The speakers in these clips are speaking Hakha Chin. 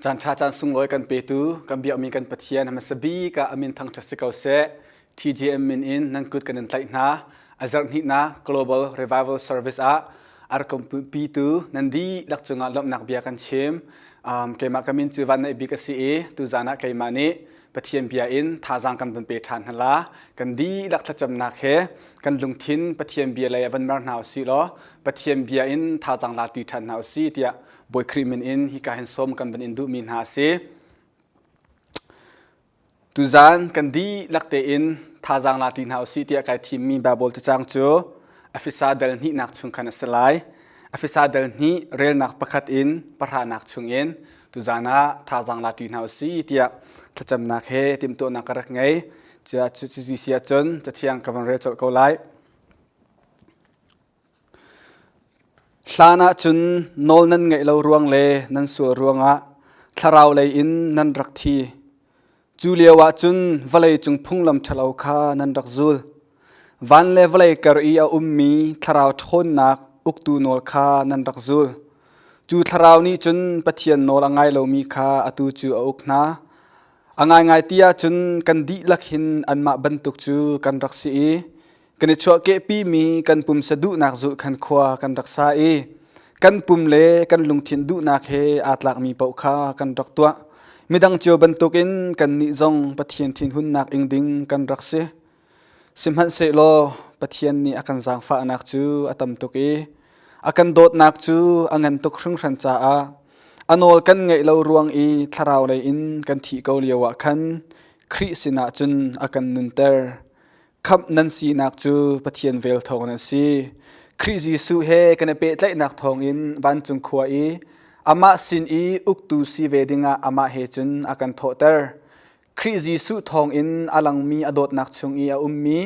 Caan ṭha caan sunglawi kan petu kan biakmi kan Pathian hmasa bik ah a min thangṭhat si ko seh. TGM min in nan kut kan in tlaih hna. A zarh hnihnak Global Revival Service ah a rak pitu nan dihlak cungah lawmhnak bia kan chim. Keimah ka min cu Van Neih Bik a si i tuzaan ah keimah nih Pathian bia in thazaang kan van pe ṭhan hna la. Kan dihlak thlacamnak he kan lungthin Pathian bia lei ah van mer hna usih law Pathian bia in thazaang la ṭi ṭhan hna usih tiah Bawi Khrih min in hika hin sawm kan van in duhmi hna a si. Tuzaan kan dihlak tein thazaang la ṭi hna usih tiah kai thimmi Baibal cacang cu Efesa dal hnihnak chung khan a si lai. Efesa dal hnih relnak pakhat in pahranak chungin tuzaan ah thazaang la ṭi hna usih tiah thlacamnak he timhtuahnak ka rak ngei. Cuti si ahcun Cathiang ka van rel colh ko lai. Hlan ahcun nawl nan ngeih lo ruang le nan sual ruangah thlarau lei in nan rak thi. Cu lio ahcun vawlei cung phunglam ṭhalo kha nan rak zul. Van le vawlei kar i a ummi thlarau ṭhawnnak uktu nawl kha nan rak zul. Cu thlarau nih cun Pathian nawl a ngai lomi kha atu cu a uk hna. A ngaingai ti ahcun kan dihlak hin anmah bantuk cu kan rak si i Kan i chuahkehpimi kan pumsa duhnak zulh khan khua kan rak sa i kan pum le kan lungthin duhnak he aa tlakmi paoh kha kan rak tuah. Midang cio bantukin kannih zong Pathian thinhunnak ing ding kan rak si. Sihmanhsehlaw Pathian nih a kan zaangfahnak cu a tam tuk i a kan dawtnak cu a ngan tuk hringhran caah a nawl kan ngaih lo ruang i thlarau lei in kan thih ko lio ah khan Khrih sinah cun a kan nunter. Khamh nan sinak cu Pathian vel thawngin a si. Khrih Jesuh he kan i pehtlaihnak thawngin vancung khua i amah sin i uktu si ve dingah amah he cun a kan thawhter. Khrih Jesuh thawngin a langmi a dawtnak chung i a ummi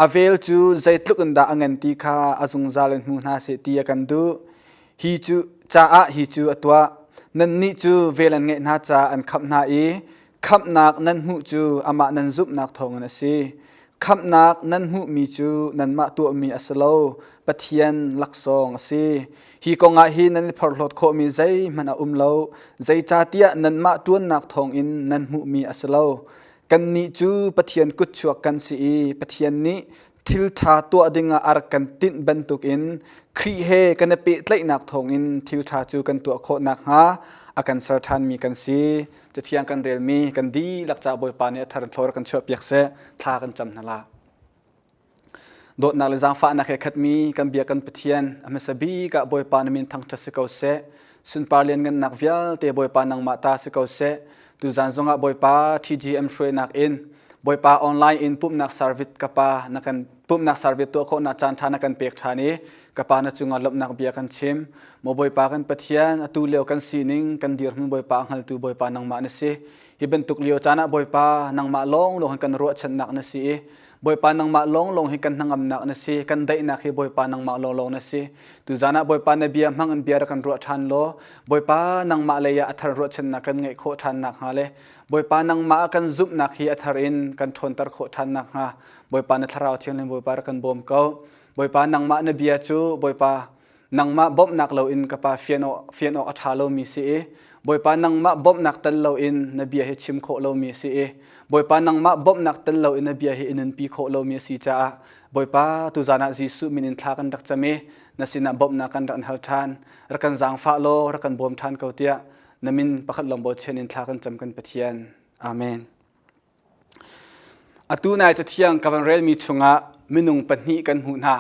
a vel cu zeitluk in dah a ngan ti kha a zungzal in hmu hna seh ti a kan duh. Hi cu caah hi cu a tuah. Nannih cu vel an ngeih hna caah an khamh hna i Khamhnak nan hmuh cu amah nan zumhnak thawngin a si. Khamhnak nan hmuhmi cu nanmah tuahmi a si lo, Pathian laksawng a si. Hi kongah hi nan i phorhlawt khawhmi zeihmanh a um lo, zeicahtiah nanmah ṭuannak thawngin nan hmuhmi a si lo. Kannih cu Pathian kutchuak kan si i Pathian nih thil ṭha tuah dingah a rak kan tinh bantukin Khrih he kan i pehtlaihnak thawngin thil ṭha cu kan tuah khawh nakhnga a kan ser ṭhanmi kan si. Cathiang kan relmi kan dihlak ca Bawipa nih a thar in thlawr kan chuahpiak seh thla kan cam hna la. Dawtnak le zaangfahnak he khatmi kan bia kan Pathian a hmasa bik ah Bawipa na min thangṭhat si ko seh. Sunpar lianngannak vialte Bawipa nangmah ta si ko seh. Tuzan zongah Bawipa TGM hruainak in Bawipa online in pumhnak service ka pa na kan pumhnak service tuah khawhnak caan ṭha na kan pek ṭhan i ka pa na cungah lawmhnak bia kan chim. Maw Bawipa kan Pathian atu lio kan sining kan dirhmun Bawipa a hngaltu Bawipa nangmah na si. Hi bantuk lio caan ah Bawipa nangmah lawnglawng hi kan ruahchannak na si i Bawipa nangmah lawnglawng hi kan hnangamnak na si kan daihnak hi Bawipa nangmah lawnglawng na si tuzan ah Bawipa na bia hmang in bia rak kan ruah ṭhan law Bawipa nangmah lei ah a thar ruahchannak kan ngeih khawh ṭhan nakhnga le Bawipa nangmah ah kan zumhnak hi a thar in kan ṭhawnter khawh ṭhan nakhnga Bawipa na thlarau thianghlim Bawipa rak kan bawm ko Bawipa nangmah na bia cu Bawipa nangmah bawmhnak loin ka pa fian awk, fian awk a ṭha lomi si i Bawipa nangmah bawmhnak tel loin na bia hi chim khawh lomi a si i Bawipa nangmah bawmhnak tel loin na bia hi i nunpi khawh lomi a si caah Bawipa tuzan ah Jesuh min in thla kan rak cam i na sinah bawmhnak kan rak hal ṭhan rak kan zaangfah law rak kan bawm ṭhan ko tiah na min pakhat lawng bochan in thla kan cam kan Pathian. Amen. Atu nai Cathiang ka van relmi chungah minung pahnih kan hmuh hna.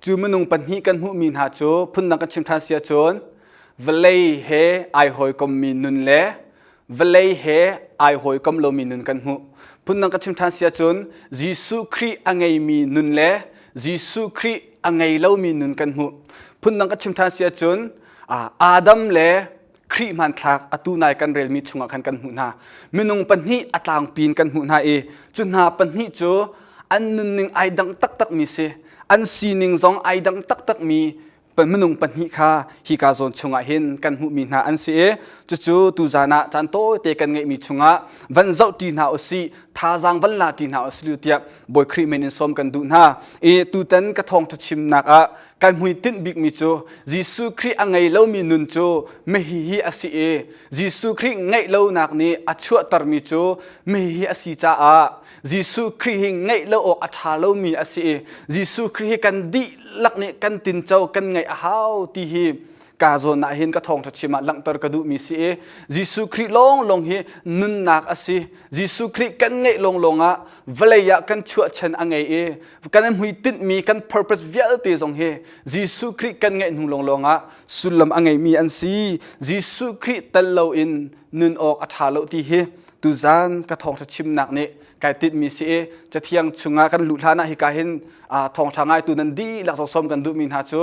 Cu minung pahnih kan hmuhmi hna cu phundang kan chim ṭhan si ahcun vawlei he ai hawikommi nun le vawlei he ai hawikom lomi nun kan hmuh. Phundang kan chim ṭhan si ahcun Jesuh Khrih a ngeimi nun le Jesuh Khrih a ngei lomi nun kan hmuh. Phundang kan chim ṭhan si ahcun Adam le Khrih hmanthlak atu nai kan relmi chungah khan kan hmuh hna. Minung pahnih a tlangpi in kan hmuh hna i cu hna pahnih cu an nunning ai dang taktakmi si. An sining zong ai dang taktakmi minung pahnih kha hika zawn chungah hin kan hmuhmi hna an si i cucu tuzan ah caan tawite kan ngeihmi chungah van zoh ṭi hna usih thazaang van la ṭi hna usih tiah Bawi Khrih min in sawm kan duh hna i tutan ka thawngṭha chimnak ah. Kai hmuitinh bikmi cu Jesuh Khrih a ngei lomi nun cu mihi hi a si i Jesuh Khrih ngeih lonak nih a chuahtermi cu mihi hi a si caah Jesuh Khrih hi ngeih lo awk a ṭha lomi a si i Jesuh Khrih hi kan dihlak nih kan tinco kan ngeih a hau ti hi ka zawn ah hin ka thawngṭha chim ah langhter ka duhmi si i Jesuh Khrih lawnglawng hi nunnak a si. Jesuh Khrih kan ngeih lawnglawng ah vawlei ah kan chuahchan a ngei i kan hmuitinhmi kan purpose vialte zong hi Jesuh Khrih kan ngeih hnu lawnglawng ah sullam a ngeimi an si. Jesuh Khrih tel loin nun awk a ṭha lo ti hi tuzan ka thawngṭha chimnak nih kai tinhmi si i cathiang chungah kan luh hlan ah hika hin thawngṭha ngaitu nan dihlak zong sawm kan duhmi hna cu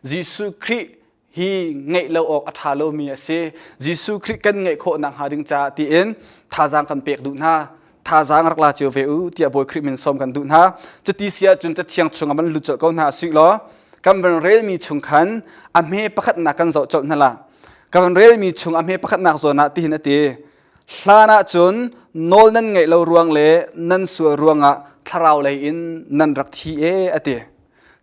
Jesuh Khrih hi ngeih lo awk a ṭha lomi a si. Jesuh Khrih kan ngeih khawh nakhnga ding caah tiin thazaang kan pek duh hna. Thazaang rak la cio ve u tiah Bawi Khrih min sawm kan duh hna. Cuti si ahcun cathiang chungah van lut colh ko hna usih law kan van relmi chung khan a hme pakhatnak kan zoh colh hna la. Kan van relmi chung a hme pakhatnak zawn ah tihin a ti. Hlan ah cun nawl nan ngeih lo ruang le nan sual ruangah thlarau lei in nan rak thi e a ti.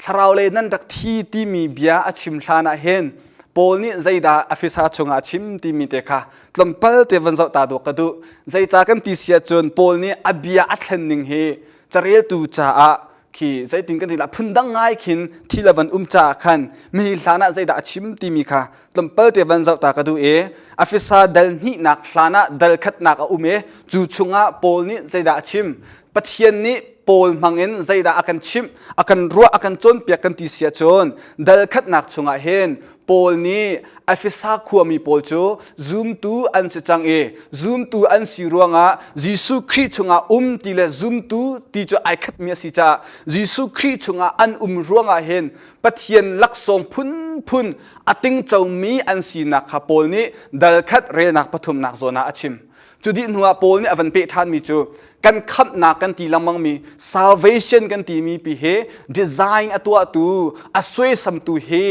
Thlarau lei nan rak thi timi bia a chim hlan ah hin Paul nih zeidah Efesa chungah a chim timi te kha tlawmpal te van zoh ta dawk ka duh. Zeica kan ti si ahcun Paul nih a bia a thlen ning hi careltu caah khi zeitin kan ti lah phundang ngai khin thil a van um caah khan mi hlan ah zeidah a chim timi kha tlawmpal te van zoh ta ka duh i Efesa dal hnihnak hlan ah dal khatnak a um i cu chungah Paul nih zeidah a chim Pathian nih Paul hmangin zeidah a kan chimh, a kan ruah, a kan cawnpiak kan ti si ahcun dal khatnak chungah hin Paul nih Efesa khuami pawl cu zumtu an si cang i zumtu an si ruangah Jesuh Khrih chungah um ti le zumtu ti cu ai khatmi a si caah Jesuh Khrih chungah an um ruangah hin Pathian laksawng phunphun a tingcomi an sinak kha Paul nih dal khat relnak pathumnak zawn ah a chim. Cu dih hnuah Paul nih a van peh ṭhanmi cu kan khamhnak kan ti lengmangmi salvation kan timi pi hi design a tuahtu a suaisamtu hi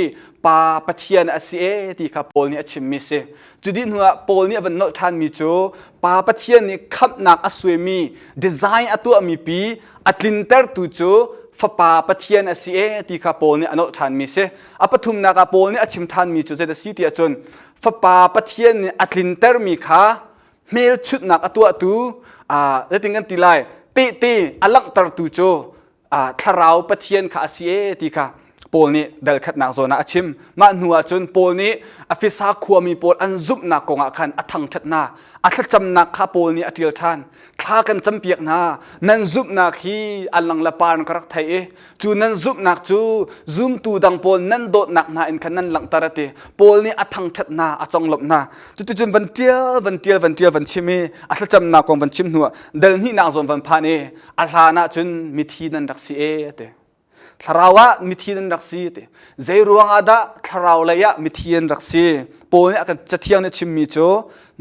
Pa Pathian a si e ti kha Paul nih a chimmi si. Cu dih hnuah Paul nih a van nolh ṭhanmi cu Pa Pathian nih khamhnak a suaimi design a tuahmi pi a tlintertu cu Fapa Pathian a si e ti kha Paul nih a nolh ṭhanmi si. A pathumnak ah Paul nih a chim ṭhanmi cu zei a si ti ahcun Fapa Pathian nih a tlintermi kha hmelchunhnak a tuahtu zeitin kan ti lai tehte a langhtertu cu thlarau Pathian kha a si e ti kha Paul nih dal khatnak zawn ah a chim. Mah hnu ah cun Paul nih Efesa khuami pawl an zumhnak kong ah khan a thangṭhat hna. A thlacamnak kha Paul nih a ṭial ṭhan. Thla kan campiak hna. Nan zumhnak hi an lang le par in ka rak theih i cu nan zumhnak cu zumtu dang pawl nan dawtnak hna in khan nan langhter a ti. Paul nih a thangṭhat hna, a conglawmh hna. Cuticun van ṭial, van ṭial, van ṭial, van chim i a thlacamnak kong van chim hnuah dal hnihnak zawn van phan i a hlan ah cun mithi nan rak si e a ti. Thlarau ah mithi nan rak si ti. Zei ruang ah dah thlarau lei ah mithi an rak si? Paul nih a kan cathiang nih chimmi cu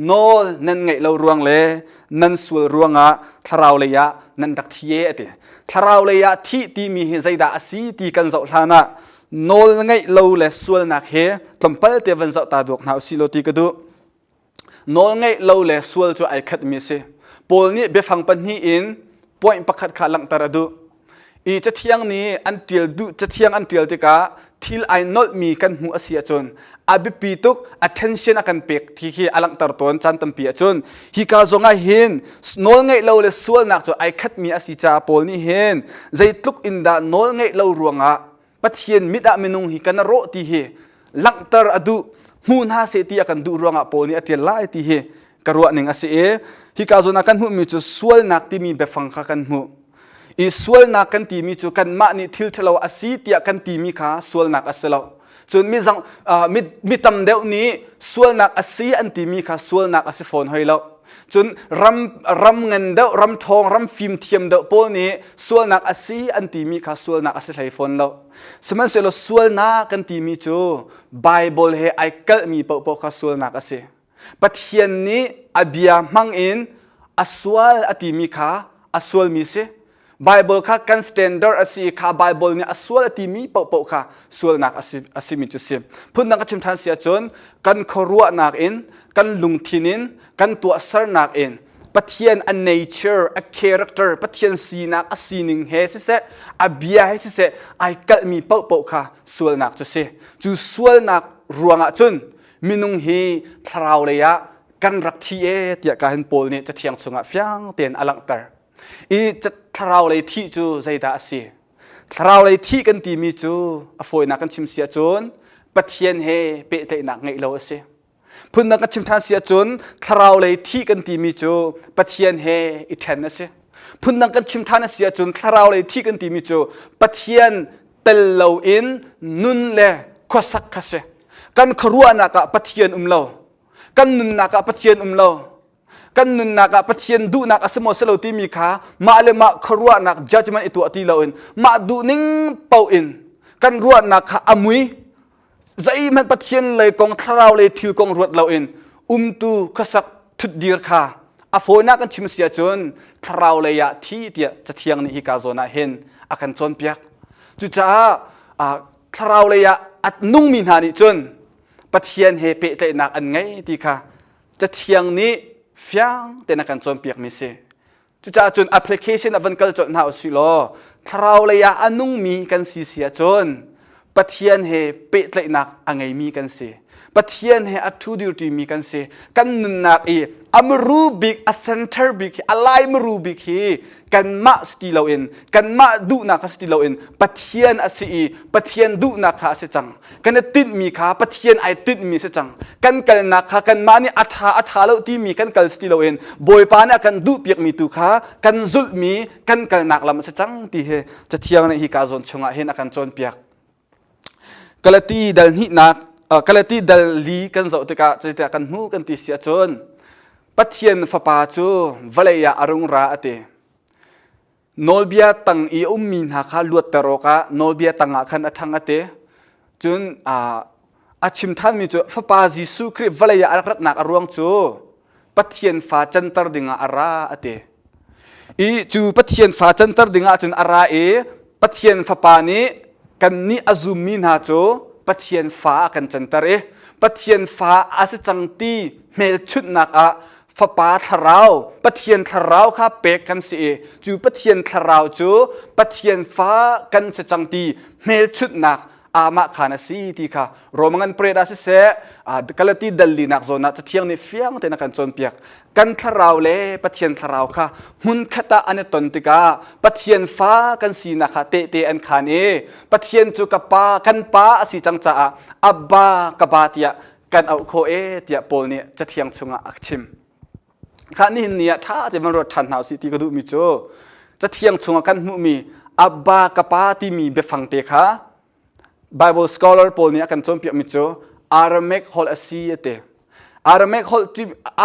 nawl nan ngeih lo ruang le nan sual ruangah thlarau lei ah nan rak thi e a ti. Thlarau lei ah thih timi hi zeidah a si ti kan zoh hlan ah nawl ngeih lo le sualnak he tlawmpal te van zoh ta duak hna usih law ti ka duh. Nawlngeih lo le sual cu ai khatmi a si. Paul nih biafang pahnih in point pakhat kha langhter a duh. I cathiang nih an ṭial duh cathiang an ṭial tikah thil ai nolhmi kan hmuh a si ahcun a biapi tuk attention a kan pek ti khi a langhter tawn caan tampi ahcun hika zong ah hin nawlngeih lo le sualnak cu ai khatmi a si caah Paul nih hin zeitluk in dah nawlngeih lo ruangah Pathian mit ah minung hi kan rawh ti hi langhter a duh hmu hna seh ti a kan duh ruangah Paul nih a ṭial lai ti hi ka ruah ning a si i hika zawn ah kan hmuhmi cu sualnak timi biafang kha kan hmuh i sualnak kan timi cu kanmah nih thil ṭhalo a si tiah kan timi kha sualnak a si lo cun mi, zang, uh, mi, mi tam deuh nih sualnak a si an timi kha sualnak a si fawn hoi lo Cun ram, ram ngan deuh, ram ṭhawng, ram fimthiam deuh pawl nih sualnak a si an timi kha sualnak a si hlei fawn lo. Sihmanhsehlaw sualnak kan timi cu Baibal he ai kalhmi paohpaoh kha sualnak a si. Pathian nih a bia hmang in a sual a timi kha a sualmi si. Bible kha kan standard a si i kha Bible nih a sual a timi paohpaoh kha sualnak a si, a simi cu si. Phundang ka chim ṭhan si ahcun kan khuaruahnak in, kan lungthin in, kan tuahsernak in. Pathian a nature, a character, Pathian sinak, a sining he siseh, a bia he siseh, ai kalhmi paohpaoh kha sualnak cu si. Cu sualnak ruangah cun minung hi thlarau lei ah kan rak thi e tiah ka hin Paul nih cathiang chungah fiang tein a langhter. I thlarau lei thih cu zeidah a si? Thlarau lei thih kan timi cu a fawinak kan chim si ahcun Pathian he pehtlaihnak ngeih lo a si. Phundang kan chim ṭhan si ahcun thlarau lei thih kan timi cu Pathian he i ṭhen a si. Phundang kan chim ṭhan a si ahcun thlarau lei thih kan timi cu Pathian tel loin nun le khuasak kha si. Kan khuaruahnak ah Pathian um lo. Kan nunnak ah Pathian um lo. Kan nunnak ah Pathian duhnak a si maw si lo timi kha mah le mah khuaruahnak judgment i tuah ti loin mah duhning paoh in kan ruahnak kha a mui zeihmanh Pathian lei kong thlarau lei thil kong ruat loin umtu khuasak thutdir kha a fawinak kan chim si ahcun thlarau lei ah thi tiah cathiang nih hika zawn ah hin a kan cawnpiak cucaah thlarau lei ah a nungmi hna nih cun Pathian he pehtlaihnak an ngei ti kha cathiang nih fiang tein a kan cawnpiakmi si Cucaah cun application a van kal colh hna usih law thlarau lei ah a nungmi kan si si ahcun Pathian he pehtlaihnak a ngeimi kan si. Pathian he a ṭhu-dirṭimi kan si. Kan nunnak i a muru bik, a center bik hi, a lai muru bik hi kanmah si ti loin, kanmah duhnak kha si ti loin Pathian a si i Pathian duhnak kha a si cang. Kan i tinhmi kha Pathian ai tinhmi si cang. Kan kalnak kha kanmah nih a ṭha a ṭha lo timi kan kal si ti loin Bawipa nih a kan duhpiakmi tu kha kan zulhmi kan kalnak lam a si cang ti hi Cathiang nih hika zawn chungah hin a kan cawnpiak. Galati dal hnihnak Galati dal li kan zoh tikah zeitiah kan hmuh kan ti si ahcun Pathian Fapa cu vawlei ah a rung ra a ti. Nawlbia tang i a ummi hna kha luatter awkah nawlbia tangah khan a ṭhang a ti. Cun a chim ṭhanmi cu Fapa Jesuh Khrih vawlei ah a rak ratnak a ruang cu Pathian fa canter dingah a ra a ti. I cu Pathian fa canter dingah cun a ra i Pathian Fapa nih kannih a zummi hna cu Pathian fa a kan canter i Pathian fa a si cang ti hmelchunhnak ah Fapa thlarau, Pathian thlarau kha pek kan si i cu Pathian thlarau cu Pathian fa kan si cang ti hmelchunhnak amah khan a si ti kha Roman pred ah siseh Galati dallinak zawn ah Cathiang nih fiang tein a kan cawnpiak. Kan thlarau le Pathian thlarau kha hmunkhat ah an i ton tikah Pathian fa kan sinak kha tehte an khan i Pathian cu ka pa kan pa a si cang caah Abba ka ba tiah kan auh khawh e tiah Paul nih Cathiang chungah a chim. Kha nihin ni ah ṭha tein van ruat ṭhan hna usih ti ka duhmi cu Cathiang chungah kan hmuhmi Abba ka pa timi biafang te kha Bible scholar pawl nih a kan cawnpiakmi cu Aramaic holh a si a ti. Aramaic holh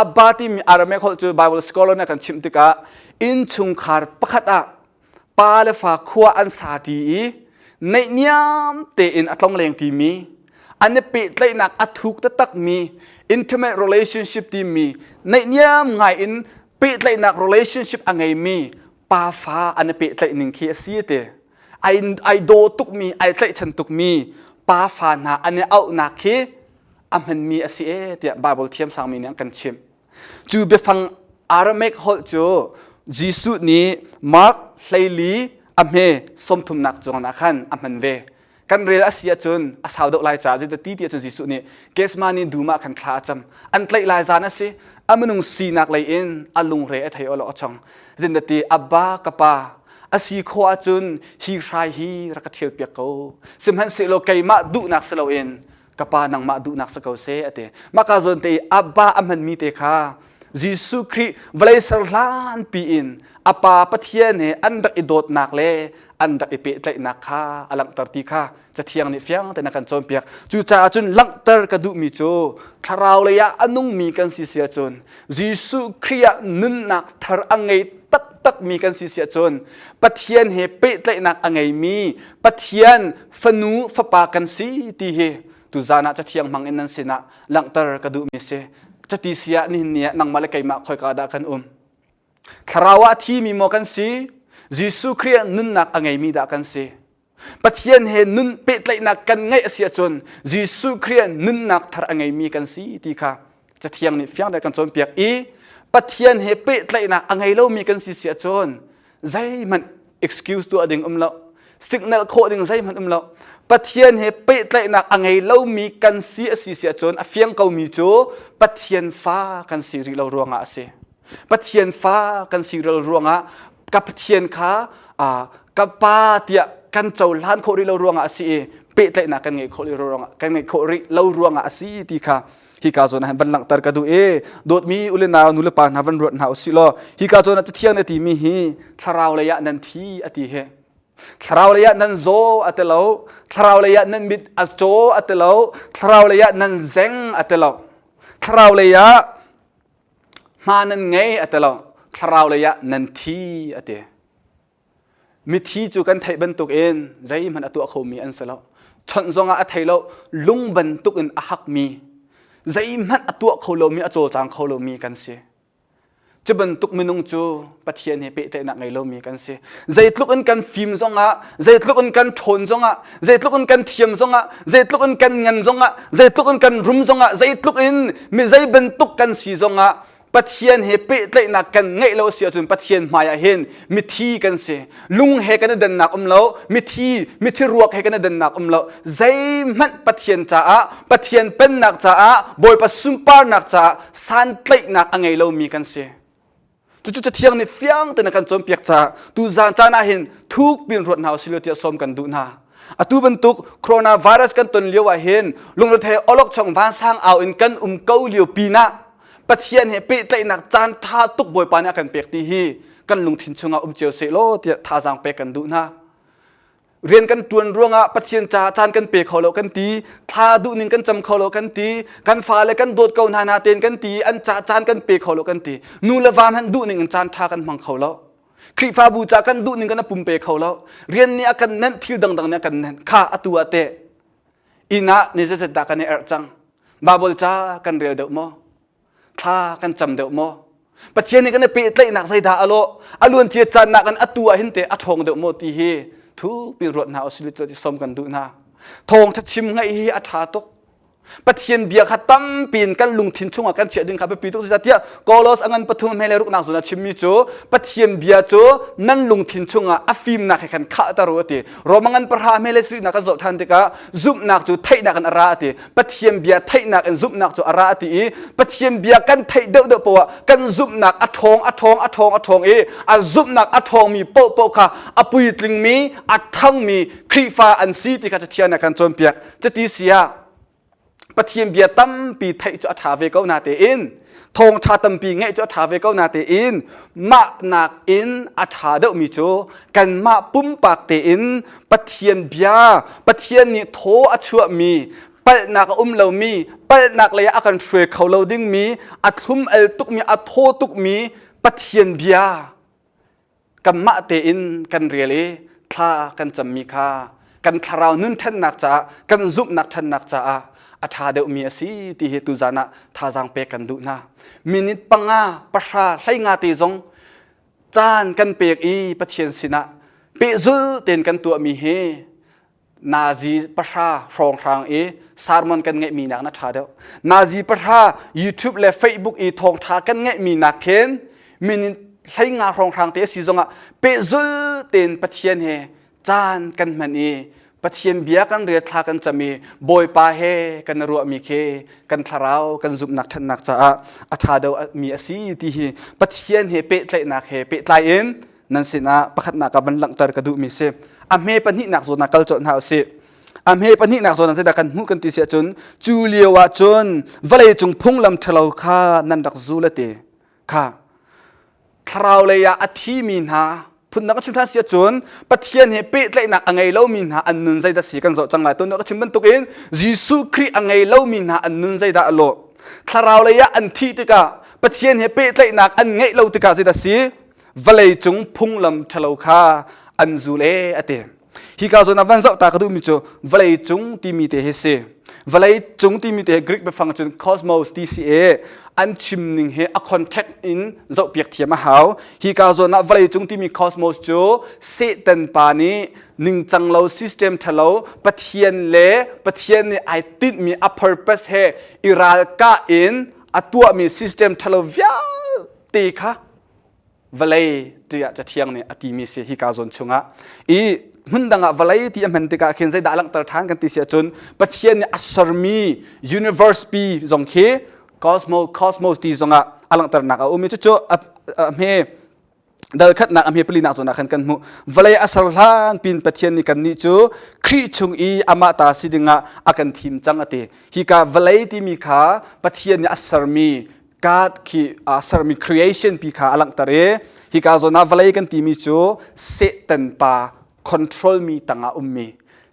Abba timi Aramaic holh cu Bible scholar nih a kan chimh tikah innchungkhar pakhat ah pa le fa khua an sa ṭi i neihniam tein a tlongleng ṭimi an i pehtlaihnak a thuk taktakmi intimate relationship timi neihniam ngai in pehtlaihnak relationship a ngeimi pa fa an i pehtlaih ning khi a si te ai ai daw tukmi ai tlaihchan tukmi pa fa hna an i auhnak khi a hmanmi a si e tiah Bible thiamsangmi nih an kan chimh Cu biafang Aramaic holh cu Jesuh nih Mark 14 a hme sawmthumnak zawn ah khan a hman ve. Kan rel a si ahcun a sau deuh lai caah zeiti ti ahcun Jesuh nih Gethsemane dum ah khan thla a cam. An tlaih lai zan a si. A minung sinak lei in a lungre a thei awlok a chong. Zindati Abba ka pa a si khawh ahcun hi hrai hi rak ka ṭhial piak ko. Sihmanhsehlaw keimah duhnak si loin ka pa nangmah duhnak si ko seh a ti maka zawn te i abba a hmanmi te kha Jesuh Khrih vawlei ser hlan pi in a pa Pathian he an rak i dawtnak le an rak i pehtlaihnak kha a langhter ti kha Cathiang nih fiang tein a kan cawnpiak. Cucaah cun langhter ka duhmi cu thlarau lei ah a nungmi kan si si ahcun Jesuh Khrih ah nunnak thar a ngei taktakmi kan si si ahcun Pathian he pehtlaihnak a ngeimi Pathian fanu fapa kan si ti hi tuzan ah cathiang hmang in nan sinah langhter ka duhmi si. Cati si ah nihin ni ah nangmah le keimah khoika dah kan um? Thlarau ah a thimi maw kan si? Jesuh Khrih ah nunnak a ngeimi dah kan si? Pathian he nun pehtlaihnak kan ngeih a si ahcun Jesuh Khrih ah nunnak thar a ngeimi kan si ti kha Cathiang nih fiang tein kan cawnpiak i. Pathian he pehtlaihnak a ngei lomi kan si si ahcun zeihmanh excuse tuah ding um lo. Signal khawh ding zeihmanh um lo. Pathian he pehtlaihnak a ngei lomi kan si a si si ahcun a fiang komi cu Pathian fa kan si rih lo ruangah a si. Pathian fa kan si rih lo ruangah ka Pathian kha ka pa tiah kan cohlan khawh rih lo ruangah a si i pehtlaihnak kan ngeih khawh rih lo ruangah kan ngeih khawh rih lo ruangah a si ti kha hika zawn ah van langhter ka duh i dawtmi u le nau nu le pa hna van ruat hna usih law hika zawn ah cathiang na timi hi thlarau lei ah nan thi a ti hi thlarau lei ah nan zaw a ti lo thlarau lei ah nan mit a caw a ti lo thlarau lei ah nan zeng a ti lo thlarau lei ah hma nan ngei a ti lo thlarau lei ah nan thi a ti Mithi cu kan theih bantukin zeihmanh a tuah khomi an si lo. Chawnh zongah a thei lo, lung bantukin a hakmi, zeihmanh a tuah kho lomi, a cawlcang kho lomi kan si. Cu bantuk minung cu Pathian he pehtlaihnak ngei lomi kan si. Zeitluk in kan fim zongah, zeitluk in kan ṭhawn zongah, zeitluk in kan thiam zongah, zeitluk in kan ngan zongah, zeitluk in kan rum zongah, zeitluk in mi zei bantuk kan si zongah Pathian he pehtlaihnak kan ngeih lo si ahcun Pathian hmai ah hin mithi kan si. Lung he kan i dannak um lo, mithi mithi ruak he kan i dannak um lo. Zeihmanh Pathian caah, Pathian pennak caah, Bawipa sunparnak caah santlaihnak a ngei lomi kan si. Cucu Cathiang nih fiang tein a kan cawnpiak caah tuzaan caan ah hin thuk piin ruat hna usih law tiah sawm kan duh hna. Atu bantuk coronavirus kan ton lio ah hin lungrethei awlokchong vansang au in kan um ko lio pinah Pathian he pehtlaihnak caan ṭha tuk Bawipa nih a kan pek ti hi kan lungthin chungah um cio seh law tiah thazaang pek kan duh hna. Rian kan ṭuan ruangah Pathian caah caan kan pe kho lo kan ti, thla duhning kan cam kho lo kan ti, kan fale kan dawt ko hna na tein kan ti, an caah caan kan pe kho lo kan ti. Nu le va hmanh duhning in caan ṭha kan hmang kho lo. Khrihfabu ca kan duhning kan pum pe kho lo. Rian nih a kan nenh, thil dangdang nih a kan nenh. Kha atu ah teh inn ah ni zeizat dah kan i erh cang Baibal ca kan rel deuh maw thla kan cam deuh maw Pathian nih kan i pehtlaihnak zeidah a lawh a luancia caan nak in atu ah hin te a ṭhawng deuh maw ti hi thupi ruat hna usih ti som kan duh hna thawngṭha chim ngaih hi a ṭha tuk Pathian bia kha tampi in kan lungthin chungah kan chiah ding kha biapi tuk tiah Kolos a ngan pathum hme le ruknak zawn a chimmi cu Pathian bia cu nan lungthin chungah a fimnak he khan khahter u a ti. Roma ngan pahra hme le sarihnak kan zoh ṭhan tikah zumhnak cu theihnak in a ra a ti. Pathian bia theihnak in zumhnak cu a ra a ti i Pathian bia kan theih deuhdeuh poah kan zumhnak a ṭhawng a ṭhawng a ṭhawng a ṭhawng i a zumhnak a ṭhawngmi paohpaoh kha a puitlingmi a ṭhangmi Khrihfa an si ti kha Cathiang nih a kan cawnpiak. Cuti si ah Pathian bia tampi theih cu a ṭha ve ko natein thawngṭha tampi ngeih cu a ṭha ve ko natein mah nakin a ṭha deuhmi cu kanmah pumpak tein Pathian bia Pathian nih thaw a chuahmi palhnak a um lomi palhnak lei ah a kan hruai kho lo dingmi a thlum al tukmi a thaw tukmi Pathian bia kanmah tein kan rel i thla kan cammi kha kan thlarau nun ṭhannak caah kan zumhnak ṭhannak caah a ṭha deuhmi a si ti hi tuzan ah thazaang pek kan duh hna. Minute panga, pahra, hleinga te zong caan kan pek i Pathian sinah pehzul tein kan tuahmi hi nazi pahra hrawnghrang i sermon kan ngeihmi nak na ṭha deuh. Nazi pahra YouTube le Facebook i thawngṭha kan ngeihmi nak khin minute hleinga hrawnghrang te a si zongah pehzul tein Pathian he caan kan hman i Pathian bia kan rel thla kan cam i Bawipa he kan ruahmi khi kan thlarau kan zumhnak ṭhannak caah a ṭha deuh mi a si ti hi Pathian he pehtlaihnak he pehtlai in nan sinah pakhatnak ah van langhter ka duhmi si a hme pahnihnak zawn ah kal colh hna usih a hme pahnihnak zawn ah zeidah kan hmuh kan ti si ahcun cu lio ah cun vawlei cung phunglam ṭhalo kha nan rak zul a ti kha thlarau lei ah a thimi hna phundang ka chim ṭhan si ahcun Pathian he pehtlaihnak a ngei lomi hna an nun zeidah si kan zoh cang lai tun ka chim bantukin Jesuh Khrih a ngei lomi hna an nun zeidah a lawh thlarau lei ah an thih tikah Pathian he pehtlaihnak an ngeih lo tikah zeidah si vawleicung phunglam ṭhalo kha an zul ee a ti. Hika zawn ah van zoh ta ka duhmi cu vawleicung timi te hi si. Vawleicung timi te hi Greek biafang cun cosmos ti si i an chim ning hi a context in zohpiak thiam a hau. Hika zawn ah vawleicung timi cosmos cu Satan pa nih ningcang lo system ṭhalo Pathian le Pathian nih ai tinhmi a purpose he i ralkah in a tuahmi system ṭhalo vialte. te kha vawlei tiah Cathiang nih a timi si hika zawn chungah. I hmun dang ah vawlei ti a hman tikah khin zeidah a langhter ṭhan kan ti si ahcun Pathian nih a sermi universe pi zong khi cosmos cosmos ti zongah a langhternak a um i cucu a hme dal khatnak a hme palinak zawn ah khan kan hmuh. Vawlei a ser hlan pin Pathian nih kannih cu Khrih chung i amah ta si dingah a kan thim cang a ti. Hika vawlei timi kha Pathian nih a sermi God khi a sermi creation pi kha a langhter i hika zawn ah vawlei kan timi cu Satan pa control mi tangah ummi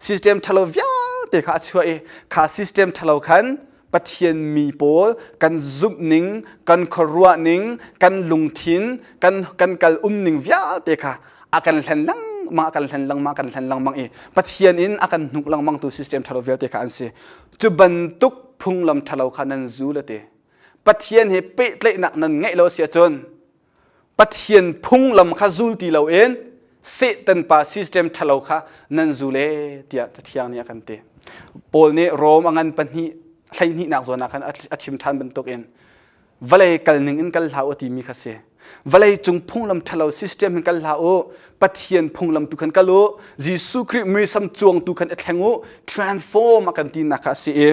system ṭhalo vialte kha a chuah i kha system ṭhalo khan Pathian mi pawl kan zumhning, kan khuaruahning, kan lungthin, kan kan kal umning vialte kha a kan hlen lengmang, a kan hlen lengmang, a kan hlen lengmang i Pathian in a kan hnuk lengmang tu system ṭhalo vialte kha an si. Cu bantuk phunglam ṭhalo kha nan zul a ti. Pathian he pehtlaihnak nan ngeih lo si ahcun Pathian phunglam kha zul ti loin Satan pa system ṭhalo kha nan zul ee tiah Cathiang nih a kan ti. Paul nih Rom a ngan pahnih hleihnihnak zawn ah khan a chim ṭhan bantukin vawlei kal ning in kal hlah u timi kha si. Vawlei cung phunglam ṭhalo system hin kal hlah u, Pathian phunglam tu khan kal u, Jesuh Khrih muisam cuang tu khan i thleng u, transform a kan tinak kha a si i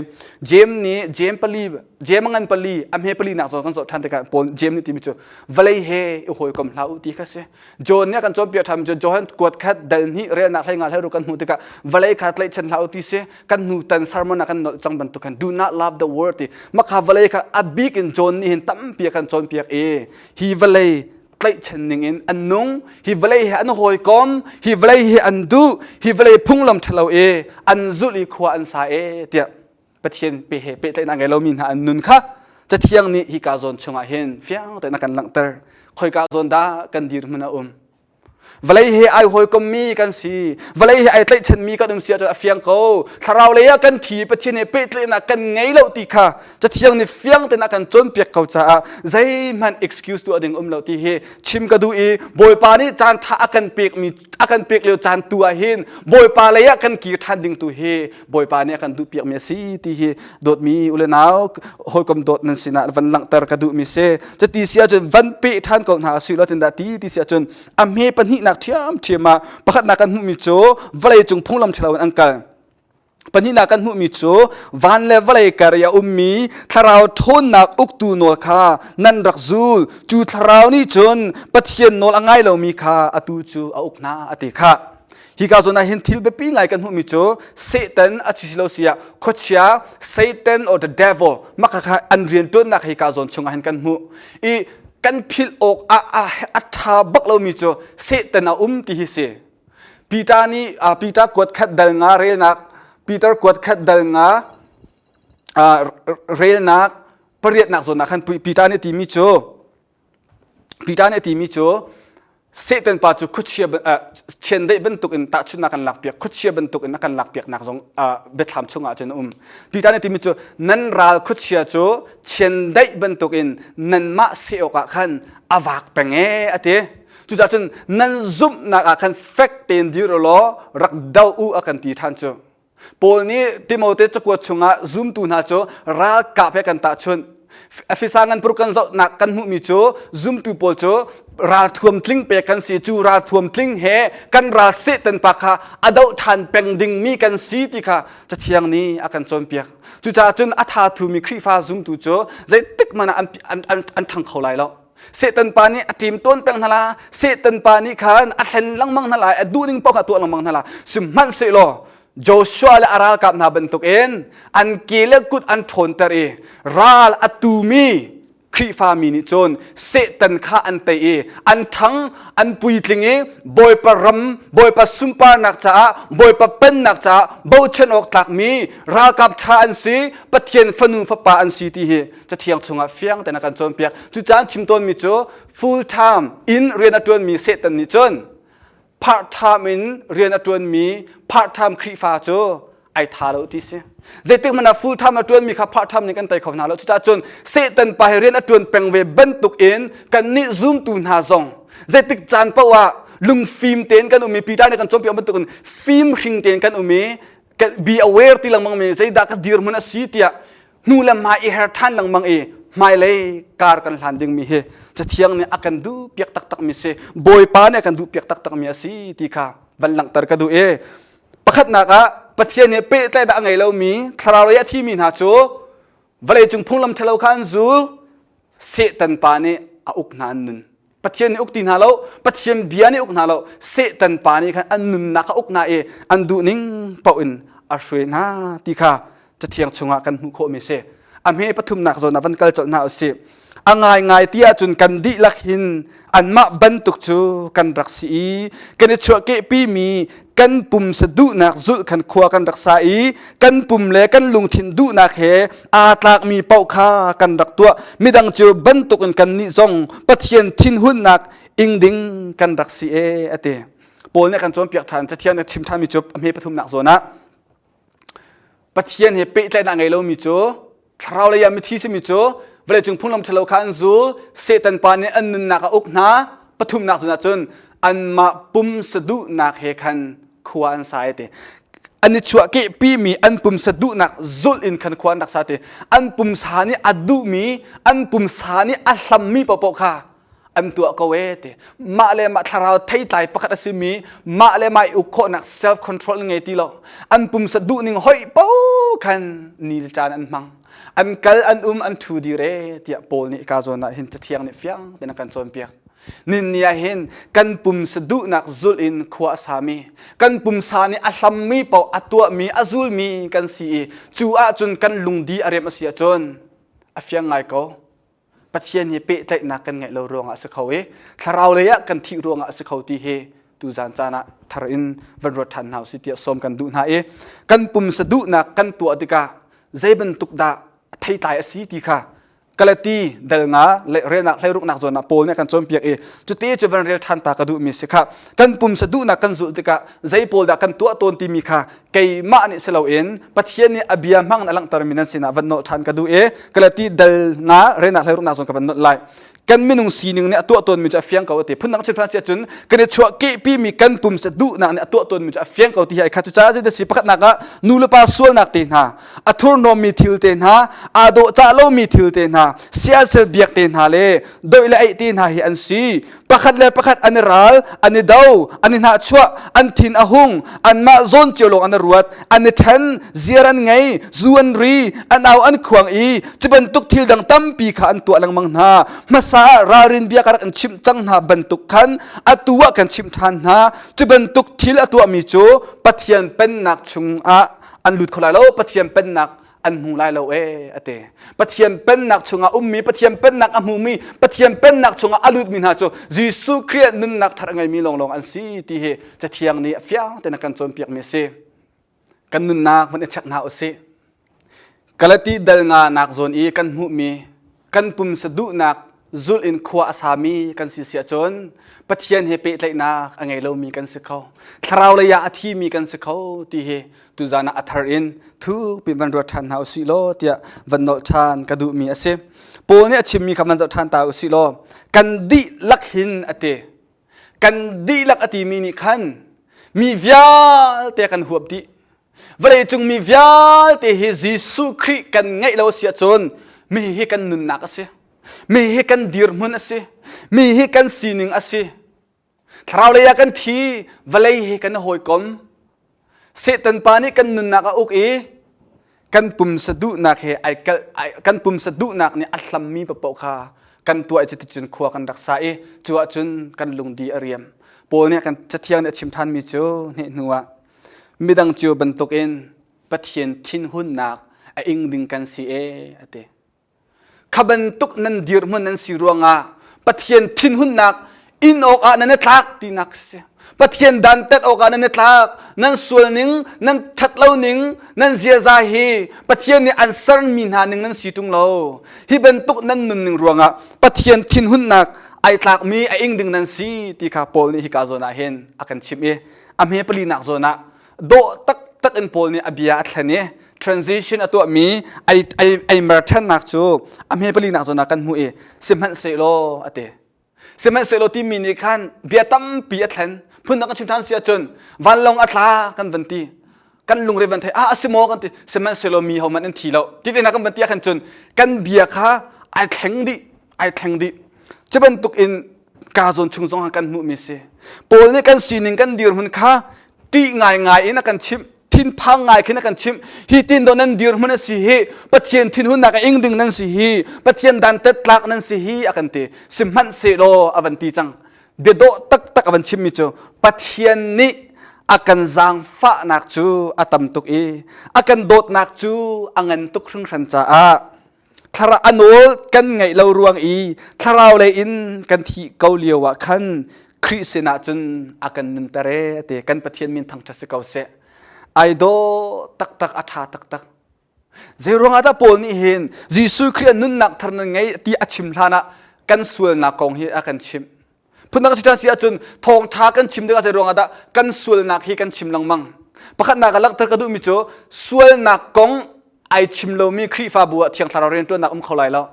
Jeim nih Jeim pali Jeim a ngan pali a hme pali nak zawn kan zoh ṭhan tikah Paul Jeim nih timi cu vawlei he i hawikom hlah u ti kha si. John nih a kan cawnpiak ṭhan cu Johan kuat khat dal hnih relnak hlei nga hlei ru kan hmuh tikah vawlei kha tlaihchan hlah u ti si. Kan hnu tan sermon ah kan nolh cang bantuk khan do not love the world ti makha vawlei kha a bik in John nih hin tampi a kan cawnpiak i hi vawlei tlaihchan ning in an nung hi vawlei he an hawikom hi vawlei he an duh hi vawlei phunglam ṭhalo i an zulh i khua an sa e tiah Pathian pe he pehtlaihnak ngei lomi hna an nun kha Cathiang nih hika zawn chungah hin fiang tein a kan langhter. Khoika zawn dah kan dirhmun a um? Vawlei he ai hawikommi kan si. Vawlei he ai tlaihchanmi kan um si ahcun a fiang ko. Thlarau lei ah kan thi Pathian he pehtlaihnak kan ngei lo ti kha Cathiang nih fiang tein a kan cawnpiak ko caah zeihmanh excuse tuah ding um lo ti hi chim ka duh i Bawipa nih caan ṭha a kan pekmi a kan pek lio caan tu ah hin Bawipa lei ah kan kir ṭhan ding tu hi Bawipa nih a kan duhpiakmi a si ti hi dawtmi u le nau hawikom dawt nan sinah van langhter ka duhmi si. Cuti si ahcun van peh ṭhan ko hna si lo tin dah ti ti si ahcun a hme pahnihnak ṭhiamṭhiam ah pakhatnak kan hmuhmi cu vawlei cung phunglam ṭhalo in an kal. Pahnihnak kan hmuhmi cu van le vawlei kar i a ummi thlarau ṭhawnnak uktu nawl kha nan rak zul. Cu thlarau nih cun Pathian nawl a ngai lomi kha atu cu a uk hna a ti kha. Hika zawn ah hin thil biapi ngai kan hmuhmi cu Satan a si lo si ah khuachia Satan or the devil mah kha an rianṭuannak hika zawn chungah hin kan hmuh. I kan philh awk ah a ṭha bak lomi cu Satan a um ti hi si. Peter nih Peter kuat khat dal nga relnak Peter kuat khat dal nga relnak pariatnak zawn ah khan Peter nih timi cu Peter nih timi cu Satan pa cu khuachia chiandeih bantuk in tahchunhnak kan lakpiak khuachia bantuk in a kan lakpiaknak zong biathlam chungah cun a um Peter nih timi cu nan ral khuachia cu chiandeih bantuk in nanmah seh awkah khan a vak peng ee a ti Cucaah cun nan zumhnak ah khan fek tein dir u law rak do u a kan ti ṭhan cu. Paul nih Timote cakuat chungah zumtu hna cu ralkap he kan tahchunh. Efesa ngan paruk kan zohnak kan hmuhmi cu zumtu pawl cu ralthuam tling pek kan si cu ralthuam tling he kan ral Satan pa kha a doh ṭhan peng dingmi kan si ti kha Cathiang nih a kan cawnpiak. Cucaah cun a tha thumi Khrihfa zumtu cu zeitik hmanh ah an, an, an, an ṭhang kho lai lo. Satan pa nih a ṭim tawn peng hna la. Satan pa nih khan a hlen lengmang hna lai, a duhning paoh kha a tuah lengmang hna la. Sihmanhsehlaw Joshua le a ralkap hna bantukin an ke le kut an ṭhawnter i ral a tumi Khrihfa mi nih cun Satan kha an tei i an ṭhang, an puitling i Bawipa ram, Bawipa sunparnak caah, Bawipa pennak caah bochan awk tlakmi ralkap ṭha an si, Pathian fanu fapa an si ti hi Cathiang chungah fiang tein a kan cawnpiak. Cucaah chim tawnmi cu full time in rian a ṭuanmi Satan nih cun part time in rian a ṭuanmi part time Khrihfa cu ai tha lo ti si. Zeitik hmanh ah full time a ṭuanmi kha part time nih kan tei kho hna lo. Cucaah cun Satan pa hi rian a ṭuan peng ve bantuk in kannih zumtu hna zong zeitik caan paoh ah lungfim tein kan um i Peter nih kan cawnpiak bantuk in fimhring tein kan um i be aware ti lengmang mi zeidah ka dirhmun a si tiah hnu le hmai i her ṭhan lengmang i hmailei kar kan hlan dingmi hi Cathiang nih a kan duh piak taktakmi si. Bawipa nih a kan duh piak taktakmi a si ti kha van langhter ka duh i pakhatnak ah Pathian nih pehtlaihnak a ngei lomi thlarau lei a thimi hna cu vawleicung phunglam ṭhalo kha an zul Satan pa nih a uk hna an nun. Pathian nih uk ti hna lo, Pathian bia nih uk hna lo, Satan pa nih khan an nunnak a uk hna i an duhning paoh in a hruai hna ti kha Cathiang chungah kan hmuh khawhmi a si. A hme pathumnak zawn ah van kal colh hna usih. A ngaingai ti ahcun kan dihlak hin anmah bantuk cu kan rak si i kan i chuahkehpimi kan pumsa duhnak zulh khan khua kan rak sa i kan pum le kan lungthin duhnak he aa tlakmi paoh kha kan rak tuah. Midang cu bantukin kannih zong Pathian thinhunnak ing ding kan rak si e a ti. Paul nih a kan cawnpiak ṭhan Cathiang nih a chim ṭhanmi cu a hme pathumnak zawn ah Pathian he pehtlaihnak ngei lomi cu thlarau lei ah mithi simi cu vawleicung phunglam ṭhalo kha an zul Satan pa nih an nunnak a uk hna pathumnak cun ahcun anmah pumsa duhnak he khan khua an sa ti an i chuahkehpimi an pumsa duhnak zulh in khan khua an rak sa ti an pumsa nih a duhmi an pumsa nih a hlammi paohpaoh kha an tuah ko ee ti mah le mah thlarau theitlai pakhat a simi mah le mah i uk khawhnak self control ngei ti lo an pumsa duhning hoih po khan nil caan an hmang an kal an um an thu dir ee tiah Paul nih ka zawn ah hin cathiang nih fiang tein a kan cawnpiak nin ni ah hin kan pumsa duhnak zulh in khua a sami kan pumsa nih a hlammi paoh a tuahmi a zulmi kan si i cu ahcun kan lungdi a rem a si ahcun a fiang ngai ko Pathian hi pehtlaihnak kan ngeih lo ruangah a si kho i thlarau lei ah kan thih ruangah a si kho ti hi tuzan caan ah thar in van ruat ṭhan hna usih tiah sawm kan duh hna i kan pumsa duhnak kan tuah tikah zei bantuk dah theitlai a si ti kha Galati dal nga relnak hleiruknak zawn ah Paul nih a kan cawnpiak i cuti cu van rel ṭhan ta ka duhmi si kha kan pumsa duhnak kan zulh tikah zei pawl dah kan tuah tawn timi kha keimah nih si loin Pathian nih a bia hmang in a langhtermi nan sinah van nolh ṭhan ka duh i Galati dal nga renak hleiruknak zong ka van nolh lai kan minung sining nih a tuah tawnmi cu a fiang ko a ti phundang chim si ahcun kan i chuah kehpimi kan pumsa duhnak nih a tuah tawnmi cu a fiang ko ti hi ai khat cucaah zeidah si pakhatnak ah nu le pa sualnak te hna a thurhnawmmi thil te hna aa dawhcah lomi thil te hna siasel biak te hna le doih le eih te hna hi an si pakhat le pakhat an i ral an i do an i hnahchuah an thin a hung anmah zawn cio lawng an i ruat an i ṭhen ziar an ngei zu an ri an au an khuang i cu bantuk thil dang tampi kha an tuah lengmang hna hmasa ah ralrin bia ka rak in chimh cang hna bantuk khan atu ah kan chimh ṭhan hna cu bantuk thil a tuahmi cu Pathian pennak chungah an lut kho lai lo Pathian pennak an hmu lai lo ee a ti Pathian pennak chungah ummi Pathian pennak a hmumi Pathian pennak chungah a lutmi hna cu Jesuh Khrih nunnak thar a ngeimi lawnglawng an si ti hi Cathiang nih a fiang tein a kan cawnpiakmi a si kan nunnak van i check hna usih Galati dal nga nak zawn i kan hmuhmi kan pumsa duhnak zulh in khua a sami kan si si ahcun Pathian he pehtlaihnak a ngei lomi kan si kho thlarau lei ah a thimi kan si kho ti hi tuzan ah a thar in thukpi van ruat ṭhan hna usih law tiah van nolh ṭhan ka duhmi a si Paul nih a chimmi kha van zoh ṭhan ta usih law kan dihlak hin a ti kan dihlak a timi nih khan mi vialte kan huap dih vawleicung mi vialte hi Jesuh Khrih kan ngeih lo si ahcun mi hi kan nunnak a si mi hi kan dirhmun a si mi hi kan sining a si thlarau lei ah kan thi vawlei hi kan hawikom Satan pa nih kan nunnak a uk i kan pumsa duhnak he ai kal kan pumsa duhnak nih a hlammi paoh kha kan tuah i cuticun khua kan rak sa i cu ahcun kan lungdi a riam Paul nih kan cathiang nih a chim ṭhanmi cu hne hnu ah midang cio bantukin Pathian thinhunnak a ing ding kan si ee a ti Kha bantuk nan dirhmun nan si ruangah Pathian thinhunnak in awkah nan i tlak tinak si. Pathian dantat awkah nan i tlak. Nan sual ning, nan ṭhat lo ning, nan ziaza hi Pathian nih an sermi hna ning nan si ṭung lo. Hi bantuk nan nunning ruangah Pathian thinhunnak ai tlakmi a ing ding nan si ti kha Paul nih hika zawn ah hin a kan chimh i a hme palinak zawn ah dawh taktak in Paul nih a bia a thlen i transition a tuahmi ai ai ai mer ṭhannak cu a hme palinak zawn ah kan hmuh i sihmanhsehlaw a ti sihmanhsehlaw timi nih khan bia tampi a thlen phundang kan chim ṭhan si ahcun vanlawng a tla kan van ti kan lungre van thei ah a si maw kan ti sihmanhsehlaw mi hohmanh an thi lo ti te hna kan van ti ah khan cun kan bia kha Ai thleng dih, ai thleng dih. Cu bantuk in ka zawn chung zong ah kan hmuhmi si. Paul nih kan sining kan dirhmun kha ṭih ngaingai in a kan chimh thinphang ngai khin a kan chimh hi tin do nan dirhmun a si hi Pathian thinhunnak a ing ding nan si hi Pathian dantat tlak nan si hi a kan ti sihmanhsehlaw a van ti cang biadawh taktak a van chimmi cu Pathian nih a kan zaangfahnak cu a tam tuk i a kan dawtnak cu a ngan tuk hringhran caah thlarau a nawl kan ngaih lo ruang i thlarau lei in kan thih ko lio ah khan Khrih sinah cun a kan nunter e ti kan Pathian min thangṭhat si ko seh ai dawh taktak a ṭha taktak zei ruangah dah Paul nih hin Jesuh Khrih a nunnak thar nan ngei ti a chim hlan ah kan sualnak kong hi a kan chimh Phundang si si ahcun thawngṭha kan chim tikah zei ruangah dah kan sualnak hi kan chim lengmang. Pakhatnak ah langhter ka duhmi cu sualnak kong ai chim lomi Khrihfabu ah Thiang Thlarau rianṭuannak um kho lai lo.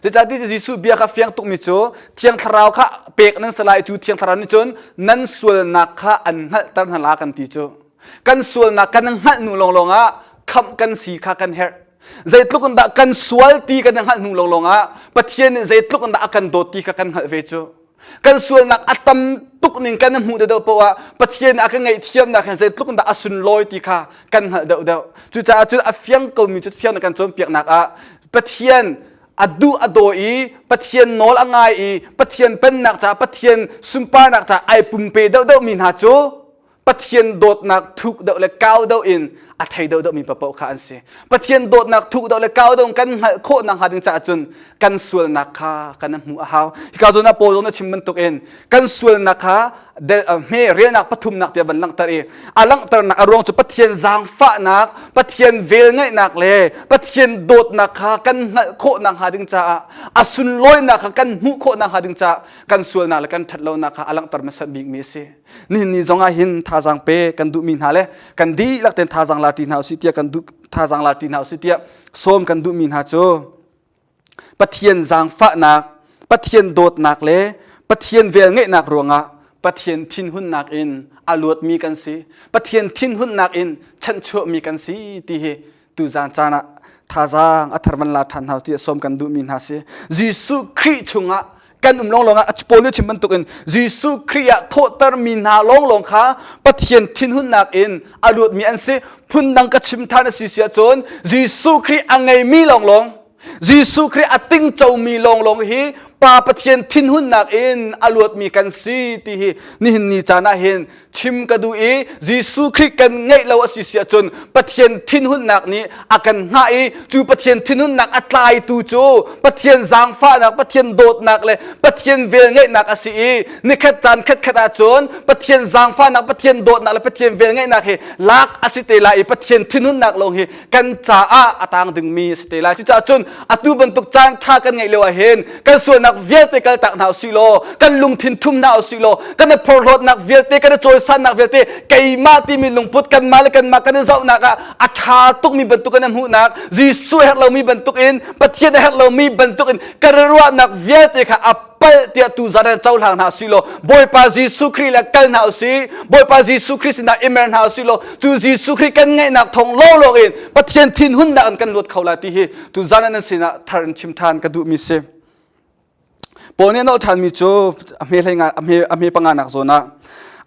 Zeicahtiah Jesuh bia kha fiang tukmi cu Thiang Thlarau kha pek nan si lai cu Thiang Thlarau nih cun nan sualnak kha an hngalhter hna la kan ti cu. Kan sualnak kan hngalh hnu lawnglawng ah khamh kan si kha kan herh. Zeitluk in dah kan sual ti kan hngalh hnu lawnglawng ah Pathian nih zeitluk in dah a kan dawt ti kha kan hngalh ve cu. Kan sualnak a tam tuk ning kan hmuh deuh poah ah Pathian a kan ngaihthiamnak hin zeitluk in dah a sunlawi ti kha kan hngalh deuhdeuh. Cucaah cun a fiang komi cu Pathian kan cawnpiaknak ah Pathian a duh a daw i Pathian nawl a ngai i Pathian pennak caah Pathian sunparnak caah ai pumpe deuhdeuhmi hna cu Pathian dawtnak thuk deuh le kau deuh in a thei deuh deuhmi paoh kha an si. Pathian dawtnak thuk deuh le kau deuh in kan hngalh khawh nakhnga ding caah cun kan sualnak kha kan hmuh a hau. Hika zawn ah Paul zong na chim bantukin kan sualnak kha hme relnak pathumnak tiah van langhter i a langhternak a ruang cu Pathian zaangfahnak, Pathian velngeihnak le Pathian dawtnak kha kan hngalh khawh nakhnga ding caah a sunlawinak kha kan hmuh khawh nakhnga ding caah kan sualnak le kan ṭhatlonak kha a langhter hmasat bikmi a si. Nihin ni zong ah hin thazaang pe kan duhmi hna le kan dihlak tein thazaang la ṭi hna usih tiah kan duh thazaang la ṭi hna usih tiah sawm kan duhmi hna cu Pathian zaangfahnak, Pathian dawtnak le Pathian velngeihnak ruangah Pathian thinhunnak in a luatmi kan si. Pathian thinhunnak in chanhchuahmi kan si ti hi tuzaan caan ah thazaang a thar van la ṭhan hna tiah sawm kan duhmi hna si. Jesuh Khrih chungah kan um lawnglawng ah Paul nih chim bantukin Jesuh Khrih ah thawhtermi hna lawnglawng kha Pathian thinhunnak in a luatmi an si. Phundang ka chim ṭhan a si si ahcun Jesuh Khrih a ngeimi lawnglawng Jesuh Khrih a tingcomi lawnglawng hi Pa Pathian thinhunnak in a luatmi kan si ti hi nihin ni caan ah hin chim ka duh i Jesuh Khrih kan ngeih lo a si si ahcun Pathian thinhunnak nih a kan hngah i cu Pathian thinhunnak a tlaitu cu Pathian zaangfahnak, Pathian dawtnak le Pathian velngeihnak a si i nikhat caan khatkhat ahcun Pathian zaangfahnak, Pathian dawtnak le Pathian velngeihnak hi lak a si te lai i Pathian thinhunnak lawng hi kan caah a tang dingmi a si te lai. Cucaah cun atu bantuk caan ṭha kan ngeih lio ah hin kan sualnak vialte kaltak hna usih law kan lungthin ṭhum hna usih law kan i phorhlawtnak vialte kan i cawisannak vialte keimah timi lungput kanmah le kanmah kan i zohnak ah a ṭha tukmi bantuk in a hmuhnak Jesuh herh lomi bantuk in Pathian a herh lomi bantuk in kan i ruahnak vialte kha a palh tiah tuzan ah cohlang hna usih law Bawipa Jesuh Khrih le kal hna usih Bawipa Jesuh Khrih sinah i mer hna usih law cu Jesuh Khrih kan ngeihnak thawng lawnglawng in Pathian thinhunnak in kan luat kho lai ti hi tuzan ah nan sinah thar in chim ṭhan ka duhmi si. Paul nih a nolh ṭhanmi cu a hme hlei a hme a hme panganak zawn ah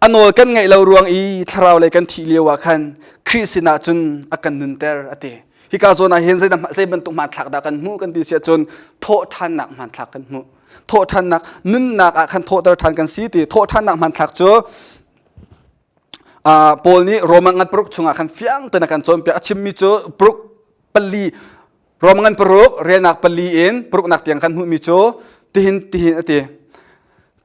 a nawl kan ngaih lo ruang i thlarau lei kan thih lio ah khan Khrih sinah cun a kan nunter a ti. Hika zawn ah hin zei bantuk hmanthlak dah kan hmuh kan ti si ahcun thawhṭhannak hmanthlak kan hmuh. Thawhṭhannak nunnak ah khan thawhter ṭhan kan si ti thawhṭhannak hmanthlak cu Paul nih Roma ngan paruk chungah khan fiang tein a kan cawnpiak a chimmi cu paruk pali Roma ngan paruk relnak pali in paruknak tiang kan hmuhmi cu tihin tihin a ti.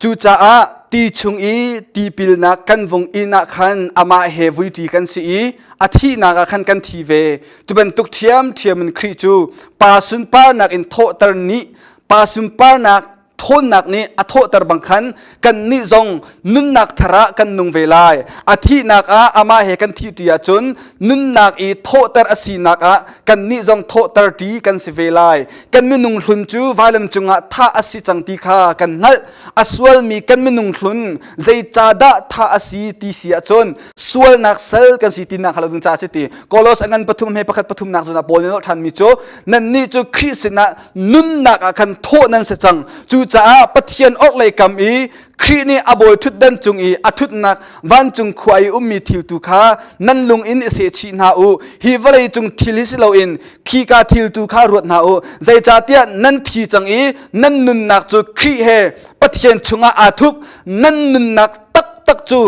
Cucaah ti chung i tipilnak kan vung in ah khan amah he vuiṭi kan si i a thihnak ah khan kan thi ve. Cu bantuk ṭhiamṭhiam in Khrih cu pa sunparnak in thawhter nih pa sunparnak thawh. ṭhawnnak nih a thawhter bang khan kannih zong nunnak thar ah kan nung ve lai. A thihnak ah amah he kan thih ṭi ahcun nunnak i thawhter a sinak ah kannih zong thawhter ṭi kan si ve lai. Kan minung hlun cu vailam cungah thah a si cang ti kha kan hngalh. A sualmi kan minung hlun zeicahdah thah a si ti si ahcun sualnak sal kan si tinak kha lo ding caah a si ti. Kolos a ngan pathum he pakhat pathumnak zawn ah Paul nih a ṭhanmi cu nannih cu Khrih sinah nunnak ah khan thawh nan si cang. Cucaah Pathian orhlei kam i Khrih nih a bawi ṭhutdan cung i a ṭhutnak vancung khua i ummi thil tu kha nan lung in i sehchih hna u. Hi vawlei cung thil hi si loin khika thil tu kha ruat hna u. Zeicahtiah nan thi cang i nan nunnak cu Khrih he Pathian chungah aa thup. Nan nunnak taktak cu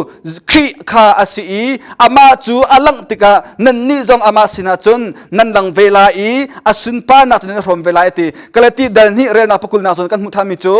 Khrih kha a si i amah cu a langh tikah nannih zong amah sinah cun nan lang ve lai i a sunparnak cu nan i hrawm ve lai a ti. Galati dal hnih relnak pakulnak zawn kan hmuh ṭhanmi cu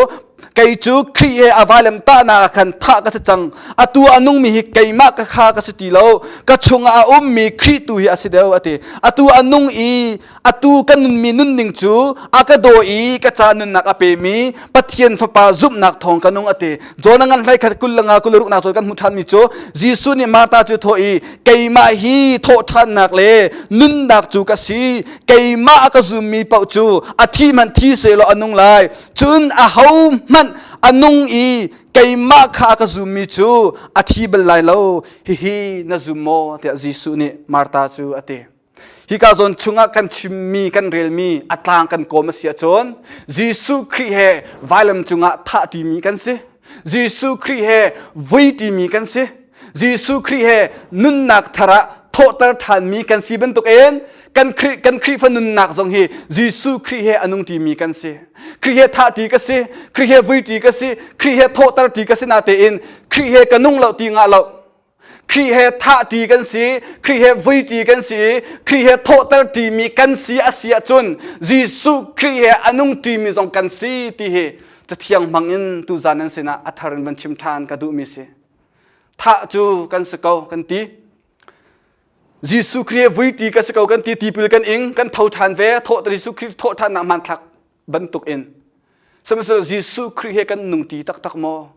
kei cu Khrih he a vailam tahnak ah khan thah ka si cang. Atu a nungmi hi keimah ka kha ka si ti lo. Ka chungah a ummi Khrih tu hi a si deuh a ti. Atu a nung i atu ka nunmi nunning cu a ka daw i ka ca nunnak a pemi Pathian Fapa zumhnak thawng ka nung a ti. John a ngan hlei khat kul le nga kul ruknak zawn kan hmuh ṭhanmi cu Jesuh nih Martha cu thawh i keimah hi thawhṭhannak le nunnak cu ka si. Keimah a ka zummi paoh cu a thi hmanh thi sehlaw a nung lai. Cun ahohmanh a nung i keimah kha a ka zummi cu a thi bal lai lo. Hihi na zum maw? tiah Jesuh nih Martha cu a ti. Hika zawn chungah kan chimmi, kan relmi a tlang kan kawm a si ahcun Jesuh Khrih he vailam cungah thah ṭimi kan si. Jesuh Khrih he vui ṭimi kan si. Jesuh Khrih he nunnak thar ah thawhter ṭhanmi kan si bantukin kan Khrih kan Khrihfa nunnak zong hi Jesuh Khrih he a nung ṭimi kan si. Khrih he thah ṭi ka si, Khrih he vui ṭi ka si, Khrih he thawhter ṭi ka si natein Khrih he ka nung lo ti ngah lo. Khrih he thah ṭi kan si, Khrih he vui ṭi kan si, Khrih he thawhter ṭimi kan si a si ahcun Jesuh Khrih he a nung ṭimi zong kan si ti hi Cathiang hmang in tuzan nan sinah a thar in van chim ṭhan ka duhmi si. Thah cu kan si ko kan ti. Jesuh Khrih he vui ṭi ka si ko kan ti, tipil kan ing, kan tho ṭhan ve, thawh Jesuh Khrih thawh ṭhannak hmanthlak bantuk in. Sihmanhsehlaw Jesuh Khrih he kan nung ṭi taktak maw?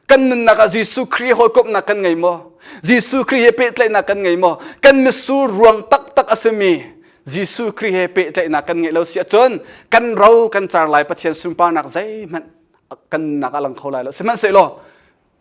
Kan nunnak ah Jesuh Khrih hawikomhnak kan ngei maw? Jesuh Khrih he pehtlaihnak kan ngei maw? Kan mitsur ruang taktak a simi Jesuh Khrih he pehtlaihnak kan ngeih lo si ahcun kan ro kan car lai Pathian sunparnak zeihmanh kan nunnak ah lang kho lai lo. Sihmanhsehlaw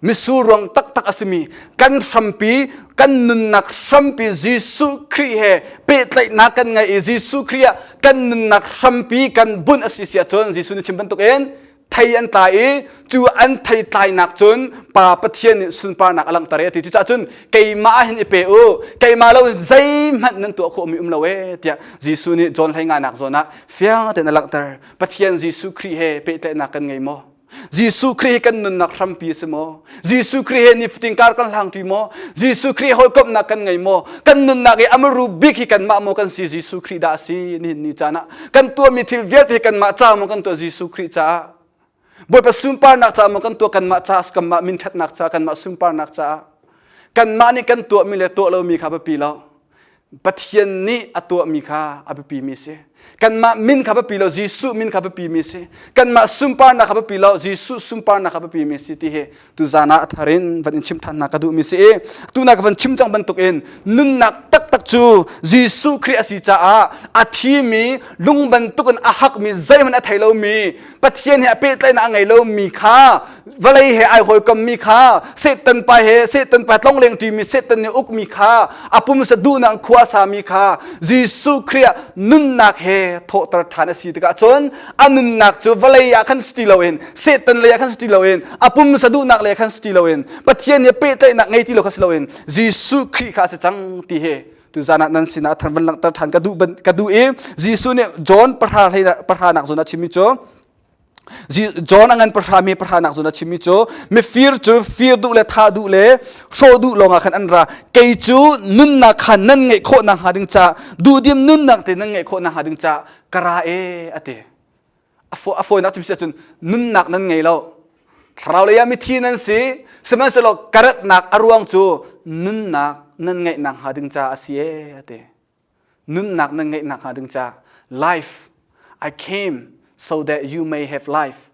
mitsur ruang taktak a simi kan hrampi kan nunnak hrampi Jesuh Khrih he pehtlaihnak kan ngei i Jesuh Khrih ah kan nunnak hrampi kan bunh a si si ahcun Jesuh nih chim bantukin thei an tlai i cu an thei tlainak cun Pa Pathian nih sunparnak a langhter e ti cucaah cun keimah hin i pe u keimah lo in zeihmanh nan tuah khawhmi um lo e tiah Jesuh nih John hlei nganak zawn ah fiang tein a langhter Pathian Jesuh Khrih he pehtlaihnak kan ngei maw Jesuh Khrih hi kan nunnak hrampi a si maw? Jesuh Khrih he nifatin kar kan hlang ṭi maw? Jesuh Khrih hawikomhnak kan ngei maw? Kan nunnak i amaru bik hi kanmah maw kan si Jesuh Khrih dah a si nihin ni caan ah kan tuahmi thil vialte hi kanmah ca maw kan tuah Jesuh Khrih caah Bawipa sunparnak caah maw kan tuah kanmah caah kanmah minṭhatnak caah kanmah sunparnak caah kanmah nih kan tuahmi le tuah lomi kha biapi lo Pathian nih a tuahmi kha a biapimi si. Kanmah min kha biapi lo, Jesuh min kha biapimi si. Kanmah sunparnak kha biapi lo, Jesuh sunparnak kha biapimi si ti hi tuzan ah a thar in van in chim ṭhan hna ka duhmi si i tuna ka van chim cang bantukin nunnak taktak cu Jesuh Khrih a si caah a thimi lung bantukin a hakmi zeihmanh a thei lomi Pathian he a pehtlaihnak a ngei lomi kha vawlei he ai hawikommi kha Satan pa he Satan pa tlongleng ṭimi Satan nih ukmi kha a pumsa duhnak khua sami kha Jesuh Khrih ah nunnak he thawhter ṭhan a si tikah cun a nunnak cu vawlei ah khan si ti loin Satan lei ah khan si ti loin a pumsa duhnak lei ah khan si ti loin Pathian he pehtlaihnak ngei ti lo kha si loin Jesuh Khrih kha a si cang ti hi tuzan ah nan sinah than van langhter ṭhan ka duh ka duh i Jesuh nih John pahra hlei pahra nak zawn a chimmi cu John a ngan pahra mi pahra nak zawn a chimmi cu mifir cu fir duh le thah duh le hrawh duh lawngah khan an ra kei cu nunnak kha nan ngeih khawh nak hnga ding ca duhdim nunnak te nan ngeih khawh nak hnga ding ca ka ra e a ti a fawinak chim si ahcun nunnak nan ngei lo thlarau lei ah mithi nan si sihmanhsehlaw ka ratnak a ruang cu nunnak nan ngeih nak hnga ding ca a si e a ti nunnak nan ngeih nak hnga ding ca life I came so that you may have life.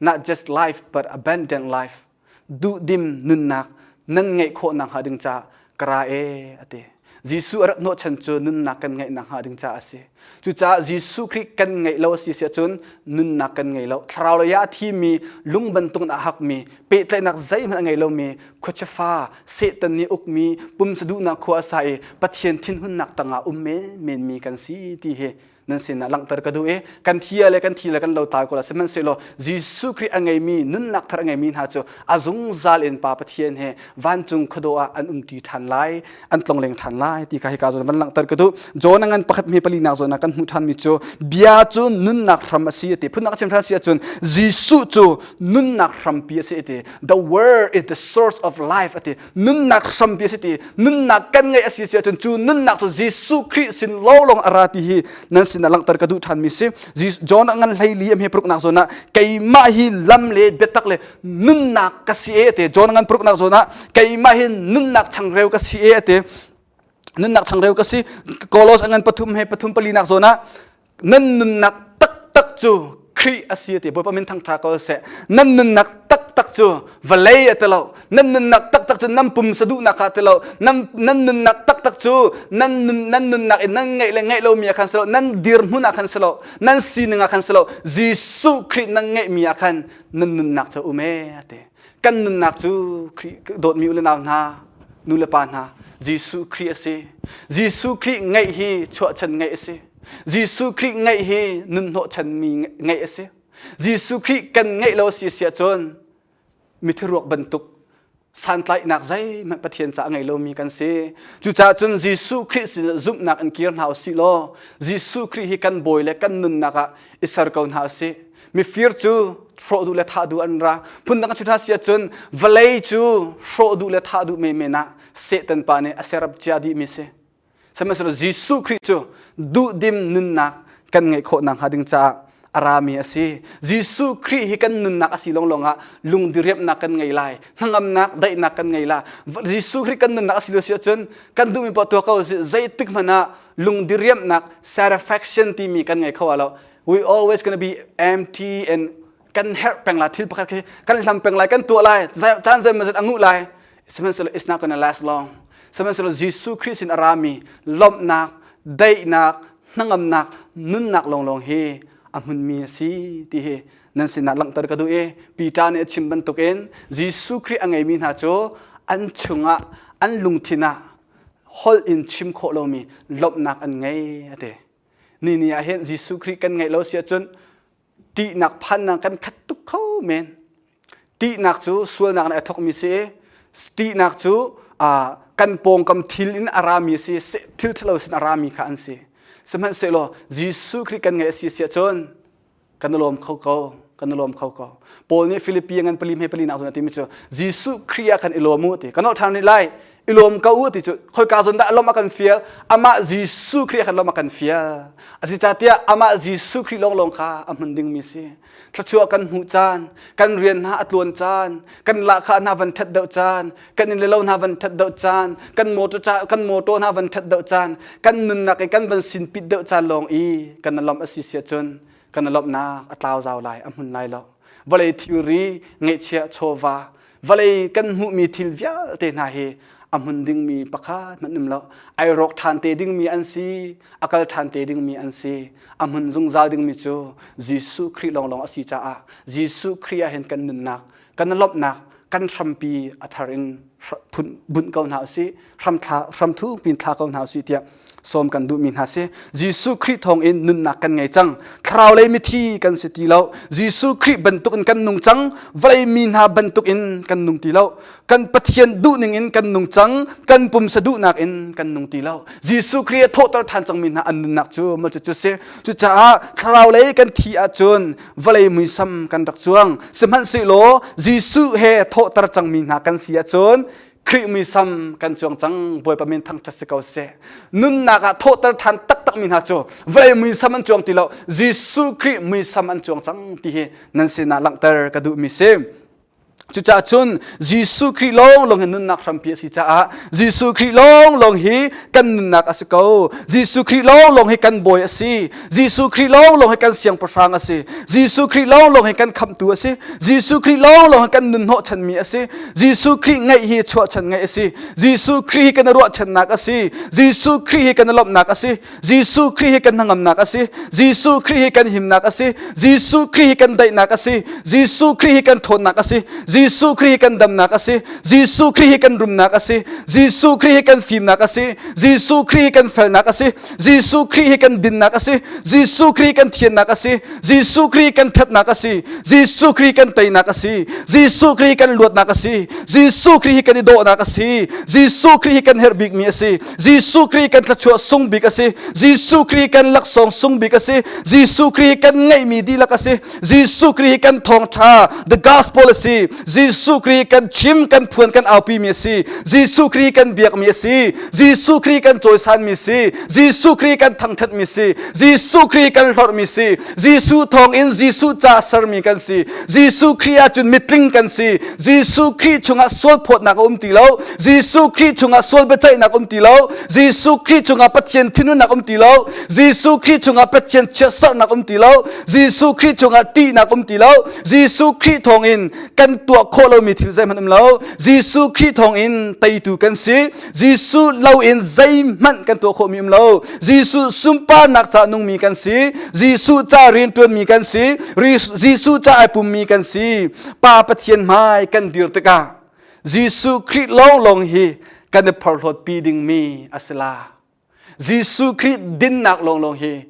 Not just life but abundant life. Duhdim nunnak nan ngeih khawh nakhnga ding caah ka ra e a ti. Jesuh a rat hnawhchan cu nunnak kan ngeih nakhnga ding caah a si. Cucaah Jesuh Khrih kan ngeih lo a si si ahcun nunnak kan ngei lo. Thlarau lei ah a thimi, lung bantuk in a hakmi, pehtlaihnak zeihmanh a ngei lomi, khuachiafa, Satan nih ukmi, pumsa duhnak khua a sa i Pathian thinhunnak tangah um menmenmi kan si ti hi nan sinah langhter ka duh i kan thi le kan thi le kan lo ta ko la sihmanhsehlaw Jesuh Khrih a ngeimi nunnak thar a ngeimi hna cu a zungzal in Pa Pathian he vancung khuadawh ah an umṭi ṭhan lai an tlongleng ṭhan lai ti kha hika zawn van langhter ka duh John a ngan pakhat hme palinak zawn ah kan hmuh ṭhanmi cu bia cu nunnak hram a si a ti phunnak chim ṭhan si ahcun Jesuh cu nunnak hrampi a si a ti the word is the source of life a ti nunnak hrampi a si ti nunnak kan ngeih a si si ahcun cu nunnak cu Jesuh Khrih sin lawlawng a ra ti hi nan sinah langhter ka duh ṭhanmi si John a ngan hleili a hme paruknak zawn ah keimah hi lam le biatak le nunnak ka si e ati John a ngan paruknak zawn ah keimah hi nunnak changreu ka si e ati nunnak changreu ka si Kolos a ngan pathum he pathum palinak zawn ah nan nunnak taktak cu Khrih a si ti Bawipa min thangṭha ko seh nan nunnak taktak cu vawlei a ti lo nan nunnak taktak cu nan pum saduhnak kha ti lo nan nan nunnak taktak cu nan nun nan nunnak in nan ngeih le ngeih lomi ah khan si lo nan dirhmun ah khan si lo nan sining ah khan si lo Jesuh Khrih nan ngeihmi ah khan nan nunnak cu um e a ti kan nunnak cu Khrih dawtmi u le nau hna nu le pa hna Jesuh Khrih a si Jesuh Khrih ngeih hi chuahchan ngeih a si Jesuh Khrih ngeih hi nun hnawhchanmi ngeih a si. Jesuh Khrih kan ngeih lo si si ahcun mithiruak bantuk santlaihnak zeihmanh Pathian caah ngei lomi kan si. Cucaah cun Jesuh Khrih sin zumhnak in kir hna usih law Jesuh Khrih hi kan bawi le kan nunnak ah i ser ko hna usih. Mifir cu hrawh duh le thah duh an ra. Phundang a chim si ahcun vawlei cu hrawh duh le thah duh menmen ah Satan pa nih a serap cia dihmi si. Sihmanhsehlaw Jesuh Khrih cu duhdim nunnak kan ngeih khawh nakhnga ding caah a rami a si. Jesuh Khrih hi kan nunnak a si lawnglawng ah lungdiriamhnak kan ngei lai, hnangamnak, daihnak kan ngei lai. Jesuh Khrih kan nunnak a si lo si ahcun kan duhmi poah tuah ko usih zeitik hmanh ah lungdiriamhnak satisfaction timi kan ngei kho lo. We always gonna be empty and kan herh peng lai thil pakhat khi kan hlam peng lai kan tuah lai caan zeimawzat a nguh lai sihmanhsehlaw it's not gonna last long sihmanhsehlaw Jesuh Khrih sin a rami lawmhnak daihnak hnangamnak nunnak lawnglawng hi a hmunmi a si ti hi nan sinah langhter ka duh i Peter nih a chim bantukin Jesuh Khrih a ngeimi hna cu an chungah an lungthin ah holh in chim khawh lomi lawmhnak an ngei a ti ni ni ah hin Jesuh Khrih kan ngeih lo si ahcun ṭihnak phannak kan khat tuk kho men ṭihnak cu sualnak in a thawkmi si i ṭihnak cu kan pawngkam thil in a rami si thil ṭhalo sin a rami kha an si sihmanhsehlaw Jesuh Khrih kan ngeih a si si ahcun kan i lawm kho ko kan i lawm kho ko Paul nih Filipi ngan pali hme pali nak zawn a timi cu Jesuh Khrih ah khan i lawm u ti kan holh ṭhan rih lai i lawm ko u ti cu khoika zawn dah lawmh a kan fial amah Jesuh Khrih khan lawmh a kan fial asicahtiah amah Jesuh Khrih lawnglawng kha a hmun dingmi si thluachuah kan hmuh caan kan rian hna a tluan caan kan lahkhah hna van ṭhat deuh caan kan inn le lo hna van ṭhat deuh caan kan motor kan motor hna van ṭhat deuh caan kan nunnak i kan van sinpit deuh caan lawng i kan lawmh a si si ahcun kan lawmhnak a tlau zau lai a hmun lai lo vawlei thilri ngeihchiah chawva vawlei kan hmuhmi thil vialte hna hi a hmun dingmi pakhat hmanh um lo ai rawk ṭhan te dingmi an si a kal ṭhan te dingmi an si a hmun zungzal dingmi cu Jesuh Khrih lawnglawng a si caah Jesuh Khrih ah hin kan nunnak kan lawmhnak kan hrampi a thar in bunh ko hna usih hramthla hramthu pin thla ko hna usih tiah sawm kan duhmi hna si Jesuh Khrih thawng in nunnak kan ngei cang thlarau lei mithi kan si ti lo Jesuh Khrih bantuk in kan nung cang vawlei mi hna bantuk in kan nung ti lo kan Pathian duhning in kan nung cang kan pumsa duhnak in kan nung ti lo Jesuh Khrih a thawhter ṭhan cangmi hna an nunnak cu maw cu si cucaah thlarau lei kan thi ahcun vawlei muisam kan rak cuang sihmanhsehlaw Jesuh he thawhter cangmi hna kan si ahcun Khrih muisam kan cuang cang Bawipa min thangṭhat si ko seh nunnak ah thawhter ṭhan taktakmi hna cu vawlei muisam an cuang ti lo Jesuh Khrih muisam an cuang cang ti hi nan sinah langhter ka duhmi si. Cucaah cun Jesuh Khrih lawnglawng hi nunnak hrampi a si caah Jesuh Khrih lawnglawng hi kan nunnak a si ko. Jesuh Khrih lawnglawng hi kan bawi a si. Jesuh Khrih lawnglawng hi kan siangpahrang a si. Jesuh Khrih lawnglawng hi kan khamhtu a si. Jesuh Khrih lawnglawng hi kan nun hnawhchanmi a si. Jesuh Khrih ngeih hi chuahchan ngeih a si. Jesuh Khrih hi kan i ruahchannak a si. Jesuh Khrih hi kan i lawmhnak a si. Jesuh Khrih hi kan hnangamnak a si. Jesuh Khrih hi kan himnak a si. Jesuh Khrih hi kan daihnak a si. Jesuh Khrih hi kan ṭhawnnak a si. Jesuh Khrih hi kan damnak a si. Jesuh Khrih hi kan rumnak a si. Jesuh Khrih hi kan fimnak a si. Jesuh Khrih hi kan felnak a si. Jesuh Khrih hi kan dinnak a si. Jesuh Khrih kan thiannak a si. Jesuh Khrih kan ṭhatnak a si. Jesuh Khrih kan teinak a si. Jesuh Khrih kan luatnak a si. Jesuh Khrih hi kan i dawhnak a si. Jesuh Khrih hi kan herh bikmi a si. Jesuh Khrih kan thluachuah sung bik a si. Jesuh Khrih kan laksawng sung bik a si. Jesuh Khrih kan ngeihmi dihlak a si. Jesuh Khrih kan thawngṭha the gospel a si. Jesuh Khrih kan chim kan phuan kan aupimi a si. Jesuh Khrih kan biakmi a si. Jesuh Khrih kan cawisanmi a si. Jesuh Khrih kan thangṭhatmi a si. Jesuh Khrih kan hlorhmi si. Jesuh thawngin Jesuh ca sermi kan si. Jesuh Khrih ahcun mitling kan si. Jesuh Khrih chungah sualphawtnak a um ti lo. Jesuh Khrih chungah sual biaceihnak um ti lo. Jesuh Khrih chungah Pathian thinhunnak um ti lo. Jesuh Khrih chungah Pathian chiatserhnak um ti lo. Jesuh Khrih chungah ṭihnak um ti lo. Jesuh Khrih thawngin kan tuah khawh lomi thil zeihmanh um lo. Jesuh Khrih thawngin teitu kan si. Jesuh loin zeihmanh kan tuah khawhmi um lo. Jesuh sunparnak ca nungmi kan si. Jesuh ca rianṭuanmi kan si. Jesuh ca ai pummi kan si. Pa Pathian hmai kan dir tikah Jesuh Khrih lawnglawng hi kan i phorhlawtpi dingmi a si la. Jesuh Khrih dinnak lawnglawng hi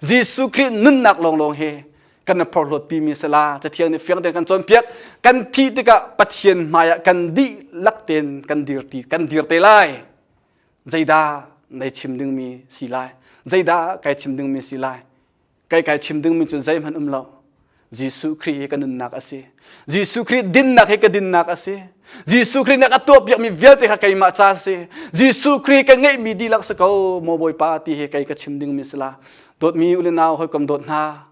Jesuh Khrih nunnak lawnglawng hi kan i phorhlawtpi mi si la. Cathiang nih fiang tein kan cawnpiak. Kan thih tikah Pathian hmaiah kan dihlak tein kan dir ti kan dir te lai. Zeidah nei chim dingmi si lai? Zeidah kai chim dingmi si lai? Kai kai chim dingmi cu zeihmanh um lo. Jesuh Khrih hi ka nunnak a si. Jesuh Khrih dinnak hi ka dinnak a si. Jesuh Khrih nih a tuahpiakmi vialte kha keimah ca a si. Jesuh Khrih ka ngeihmi dihlak si ko, maw Bawipa ti hi kei ka chim dingmi si la. Dawtmi u le nau hawikom dawt hna,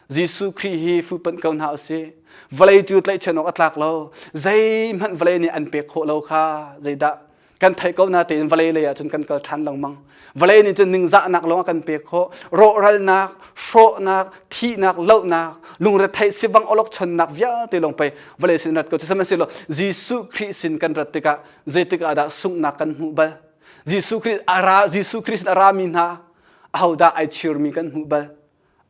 Jesuh Khrih hi fuhpanh ko hna usih. Vawlei cu tlaihchan awk a tlak lo. Zeihmanh vawlei nih an pek khawh lo kha zeidah kan theih ko na tein vawlei lei ah cun kan kal ṭhan lengmang. Vawlei nih cun ningzahnak lawng a kan pek khawh. Rawhralnak, hrawhnak, thihnak, lohnak, lungretheih, sivang awlokchonnak vialte lawng pei vawlei sin rat ko. Sihmanhsehlaw Jesuh Khrih sin kan rat tikah zeitik ah dah sunghnak kan hmuh bal? Jesuh Khrih a ra Jesuh Khrih sin a rami hna ahodah ai chirmi kan hmuh bal?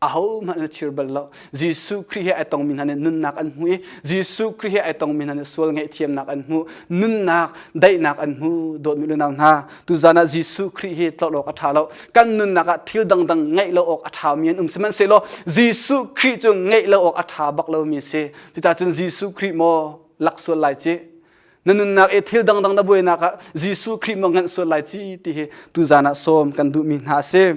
Ahohmanh an chir bal lo. Jesuh Khrih he ai tongmi hna nih nunnak an hmu i Jesuh Khrih he ai tongmi hna nih sual ngaihthiamnak an hmu, nunnak, daihnak an hmu. Dawtmi unau hna, tuzan ah Jesuh Khrih hi tlawt awk a ṭha lo. Kan nunnak ah thil dangdang ngeih lo awk a ṭhami an um. Sihmanhsehlaw Jesuh Khrih cu ngeih lo awk a ṭha bak lomi a si. Cucaah cun Jesuh Khrih maw lak sual lai ci? Na nunnak i thil dangdang na buainak ah Jesuh Khrih maw nganh sual lai ci ti hi tuzan ah sawm kan duhmi hna a si.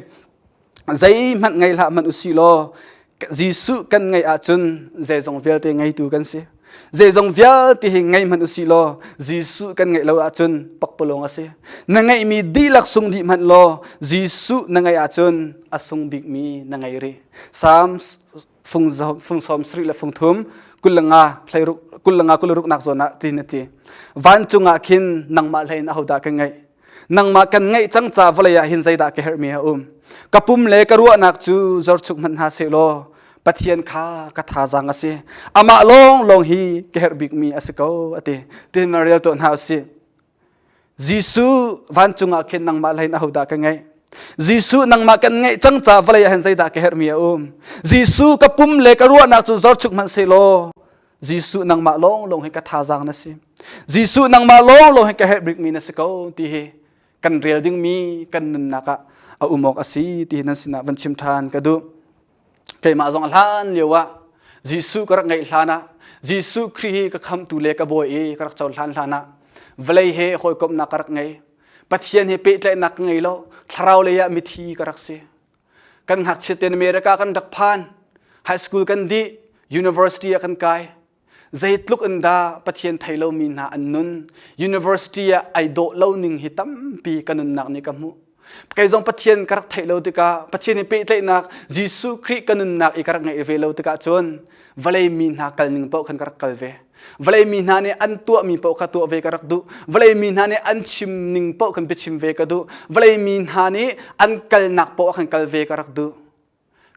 Zeihmanh ngei hlah hmanh usih law Jesuh kan ngeih ahcun zeizong vialte ngeitu kan si. Zeizong vialte hi ngei hmanh usih law Jesuh kan ngeih lo ahcun pakpalawng a si. Na ngeihmi dihlak sung dih hmanh law Jesuh na ngeih ahcun a sung bikmi na ngei rih. Psalms fung fung sawm sarih le fung thum 25 hleiruk 25 26 nak zawn ah tin a ti. Vancung ah khin nangmah hlei in ahodah ka ngeih? Nangmah kan ngeih cang ca vawlei ah hin zeidah ka herhmi a um? Ka pum le ka ruahnak cu zorchuk hmanh hna sehlaw Pathian kha ka thazaang a si. Amah lawnglawng hi ka herh bikmi a si ko a ti. Tin rel tuah hna usih. Jesuh vancung ah khin nangmah hlei in ahodah ka ngeih? Jesuh nangmah kan ngeih cang ca vawlei ah hin zeidah ka herhmi a um? Jesuh ka pum le ka ruahnak cu zorchuk hmanh sehlaw Jesuh nangmah lawnglawng hi ka thazaang na si. Jesuh nangmah lawnglawng hi ka herh bikmi na si ko ti hi kan rel dingmi kan nunnak ah a um awk a si ti hi nan sinah van chim ṭhan ka duh. Keimah zong a hlan lio ah Jesuh ka rak ngeih hlan ah Jesuh Khrih hi ka khamtu le ka bawi i ka rak cohlan hlan ah vawlei he hawikomhnak ka rak ngei. Pathian he pehtlaihnak ka ngei lo. Thlarau lei ah mithi ka rak si. Kan ngakchia tein America kan rak phan. High school kan dih, university ah kan kai. Zeitluk in dah Pathian thei lomi hna an nun. University ah ai dawh lo ning hi tampi ka nunnak nih ka hmuh. Kei zong Pathian ka rak theih lo tikah Pathian i pehtlaihnak Jesuh Khrih ka nunnak i ka rak ngeih ve lo tikah cun vawlei mi hna kal ning paoh khan ka rak kal ve. Vawlei mi hna nih an tuahmi paoh kha tuah ve ka rak duh. Vawlei mi hna nih an chim ning paoh khan biachim ve ka duh. Vawlei mi hna nih an kalnak paoh khan kal ve ka rak duh.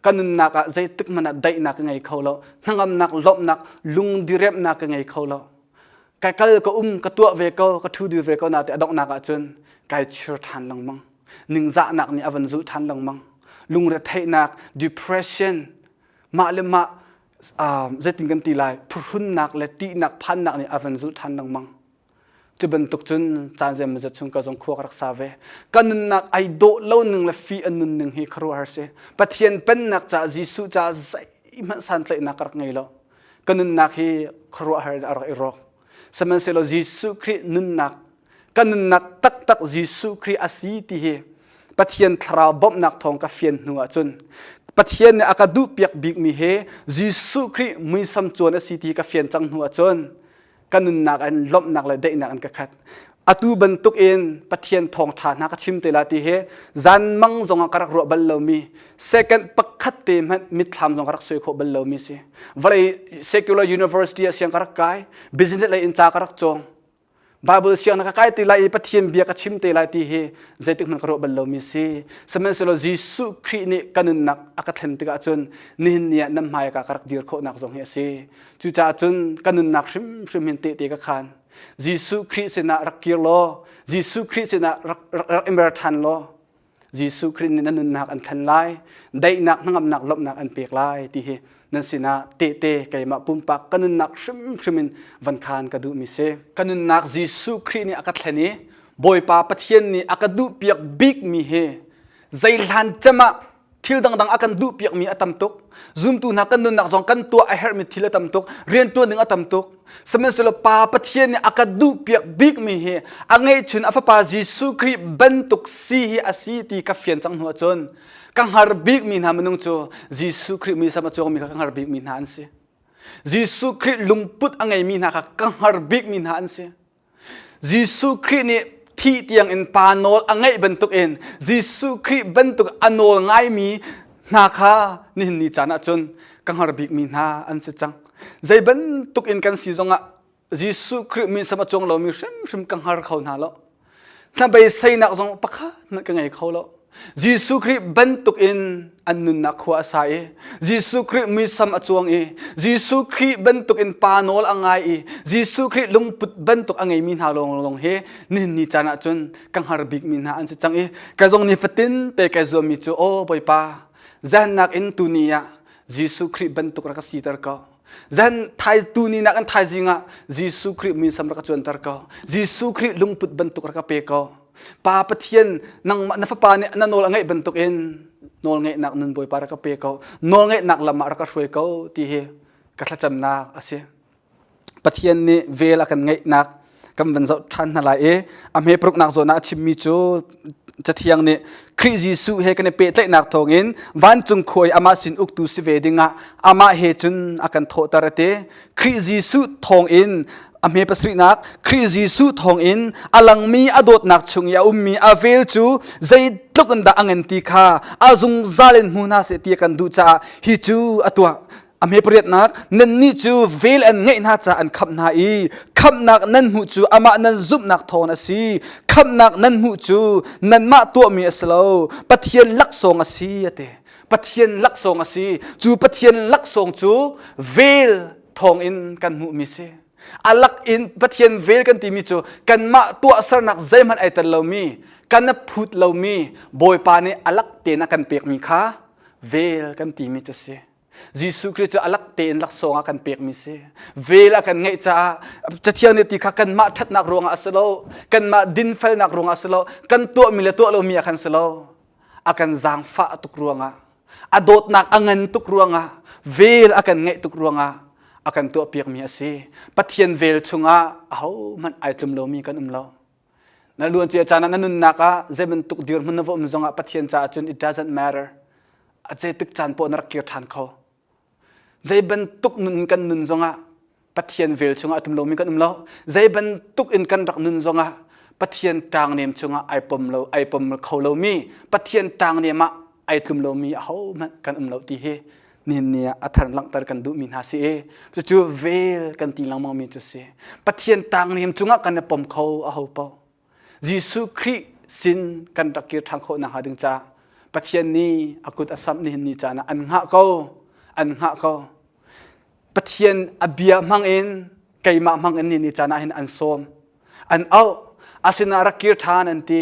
Ka nunnak ah zeitik hmanh ah daihnak ka ngei kho lo. Hnangamnak, lawmhnak, lungdiremnak ka ngei kho lo. Ka kal ka um, ka tuah ve ko, ka ṭhu dir ve ko na ti a donghnak ah cun kai chir ṭhan lengmang. Ningzahnak nih a van zulh ṭhan lengmang. Lungretheihnak, depression, mah le mah zeitin kan ti lai, phuhrunnak le ṭihnak, phannak nih a van zulh ṭhan lengmang. Cu bantuk cun caan zeimawzat chung ka zong khua ka rak sa ve. Ka nunnak ai dawh lo ning le fi an nun ning hi khuaruahhar si. Pathian pennak caah Jesuh caah zeihmanh santlaihnak ka rak ngei lo. Ka nunnak hi khuaruahhar in a rak i rawk. Sihmanhsehlaw Jesuh Khrih nunnak, ka nunnak taktak Jesuh Khrih a si ti hi Pathian thlarau bawmhnak thawng ka fian hnu ahcun Pathian nih a ka duhpiak bikmi hi Jesuh Khrih muisam cuan a si ti hi ka fian cang hnu ahcun ka nunnak in lawmhnak le daihnak in ka khat. Atu bantuk in Pathian thawngṭha hna ka chim te la ti hi zanmang zongah ka rak ruah bal lomi second pakhat te hmanh mitthlam zong ka rak suai khawh bal lomi si. Vawlei secular university ah siang ka rak kai, business lei in ca ka rak cawng. Bible siang na ka kai te lai i Pathian bia ka chim te lai ti hi zeitik hmanh ka ruah bal lomi si. Sihmanhsehlaw Jesuh Khrih nih ka nunnak a ka thlen tikah cun nihin ni ah nan hmai ka ka rak dir khawhnak zong hi a si. Cucaah cun ka nunnak hrimhrim hin tehte ka khaan. Jesuh Khrih sinah rak kir law, Jesuh Khrih sinah rak, rak, rak i mer ṭhan law, Jesuh Khrih nih na nunnak an thlen lai, daihnak, hnangamnak, lawmhnak an pek lai ti hi nan sinah tehte keimah pumpak ka nunnak hrimhrim in van khaan ka duhmi si. Ka nunnak Jesuh Khrih nih a ka thlen i Bawipa Pathian nih a ka duhpiak bikmi hi zeihlan cem ah thil dangdang a kan duhpiakmi a tam tuk zumtu hna kan nunnak zong kan tuah a herhmi thil a tam tuk rianṭuan ding a tam tuk sihmanhsehlaw pa Pathian nih a kan duhpiak bikmi hi a ngeihchun a fapa Jesuh Khrih bantuk si hi a si ti ka fian cang hnu ahcun ka hngar bikmi hna minung cu Jesuh Khrih muisam a cuangmi kha ka hngar bikmi hna an si Jesuh Khrih lungput a ngeimi hna kha ka hngar bikmi hna an si Jesuh Khrih nih thih tiangin pa nawl a ngeih bantukin Jesuh Khrih bantuk a nawl ngaimi hna kha nihin ni caan ahcun ka hngar bikmi hna an si cang. Zei bantuk in kan si zongah Jesuh Khrih muisam a cuang lomi hrimhrim ka hngar kho hna lo. Hnabeiseinak zong pakhat hmanh ka ngei kho lo. Jesuh Khrih bantuk in an nunnak khua a sa i Jesuh Khrih muisam a cuang i Jesuh Khrih bantuk in pa nawl a ngai i Jesuh Khrih lungput bantuk a ngeimi hna lawnglawng hi nihin ni caan ahcun ka hngar bikmi hna an si cang i ka zong nifatin te kai zuammi cu aw Bawipa zahannak in tuni ah Jesuh Khrih bantuk rak ka siter ko zan thai tuni nak in thaizing ah Jesuh Khrih muisam rak ka cuanter ko Jesuh Khrih lungput bantuk rak ka pe ko Pa Pathian nangmah na fapa nih na nawl a ngeih bantuk in nawl ngeihnak nun Bawipa rak ka pe ko nawl ngeihnak lam ah rak ka hruai ko ti hi ka thlacamnak a si Pathian nih vel a kan ngeihnak kan van zoh ṭhan hna lai i a hme paruknak zawn ah a chimmi cu Cathiang nih Khrih Jesuh he kan i pehtlaihnak thawngin vancung khua i amah sin uktu si ve dingah amah he cun a kan thawhter a ti. Khrih Jesuh thawngin a hme pasarihnak Khrih Jesuh thawngin a langmi a dawtnak chung i a ummi a vel cu zeitluk in dah a ngan ti kha a zungzal in hmu hna seh ti a kan duh caah hi cu a tuah. A hme pariatnak nannih cu vel an ngeih hna caah an khamh hna i khamhnak nan hmuh cu amah nan zumhnak thawng a si. Khamhnak nan hmuh cu nanmah tuahmi a si lo, Pathian laksawng a si a ti. Pathian laksawng a si. Cu Pathian laksawng cu vel thawngin kan hmuhmi si. A lak in Pathian vel kan timi cu kanmah tuahsernak zeihmanh ai tel lomi, kan a phut lomi Bawipa nih a lak tein a kan pekmi kha vel kan timi cu si. Jesuh Khrih cu a lak tein laksawng a kan pekmi si. Vel a kan ngeih caah Cathiang nih ti kha kanmah ṭhatnak ruangah a si lo, kanmah dinfelnak ruangah a si lo, kan tuahmi le tuah lomi ah khan si lo. A kan zaangfah tuk ruangah, a dawtnak a ngan tuk ruangah, vel a kan ngeih tuk ruangah a kan tuahpiakmi a si. Pathian vel chungah ahohmanh ai tlum lomi kan um lo. Na luancia caan ah na nunnak ah zei bantuk dirhmun na va um zongah Pathian caah cun it doesn't matter. A zeitik caan poah na rak kir ṭhan kho. Zei bantuk nun in kan nun zongah Pathian vel chungah a tum lomi kan um lo. Zei bantuk in kan rak nun zongah. Pathian ṭangnem chungah ai pom lo ai pom kho lomi Pathian ṭangnem ah ai tlum lomi ahohmanh kan um lo ti hi nihin ni ah a thar langhter kan duhmi hna si i cucu vel kan ti lengmang mi cu si. Pathian ṭangnem cungah kan i pom kho aho paoh Jesuh Khrih sin kan rak kir ṭhan khawh nakhnga ding caah Pathian nih a kut a samh nihin ni caan ah an hngah ko an hngah ko. Pathian a bia hmang in keimah hmang in nihin ni caan ah hin an sawm an auh asinain rak kir ṭhan an ti.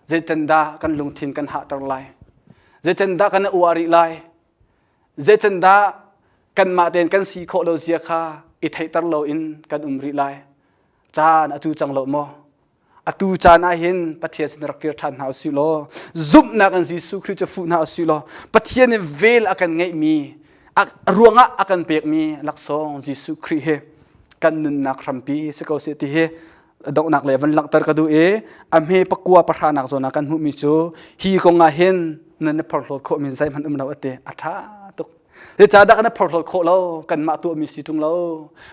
Zeicandah kan lungthin kan hahter lai? Zeicandah kan uah rih lai? Zeicandah kanmah tein kan si khawh lo zia kha i theihter loin kan um rih lai? Caan a cu cang lo maw? Atu caan ah hin Pathian sin rak kir ṭhan hna usih law zumhnak in Jesuh Khrih cu fuh hna usih law Pathian nih vel a kan ngeihmi a ruangah a kan pekmi laksawng Jesuh Khrih hi kan nunnak hrampi si ko seh ti hi donghnak le van langhter ka duh i a hme pakua pahranak zawn ah kan hmuhmi cu hi kong ah hin nan i phorhlawt khawhmi zeihmanh um lo a ti a ṭha tuk. Zeicahdah kan i phorhlawt khawh lo? Kanmah tuahmi si ṭung lo.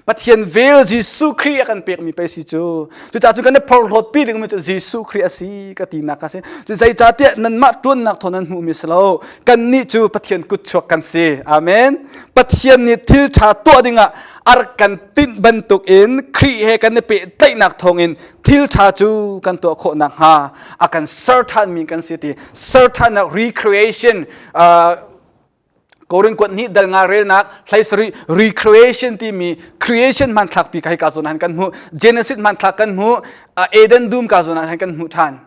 Pathian vel Jesuh Khrih a kan pekmi pei si cu. Cucaah cun kan i phorhlawt pi dingmi cu Jesuh Khrih a si ka tinak a si. Zeicahtiah nanmah ṭuannak thawn nan hmuhmi si lo. Kannih cu Pathian kutchuak kan si. Amen. Pathian nih thil ṭha tuah dingah a rak kan tinh bantukin Khrih he kan i pehtlaihnak thawngin thil ṭha cu kan tuah khawh nakhnga a kan ser ṭhanmi kan si ti ser ṭhannak recreation uh, Korin kuat hnih dal nga relnak hlei sarih recreation timi creation hmanthlak pi ka hika zawn han kan hmuh Genesis hmanthlak kan hmuh Eden dum ka zawn han kan hmuh ṭhan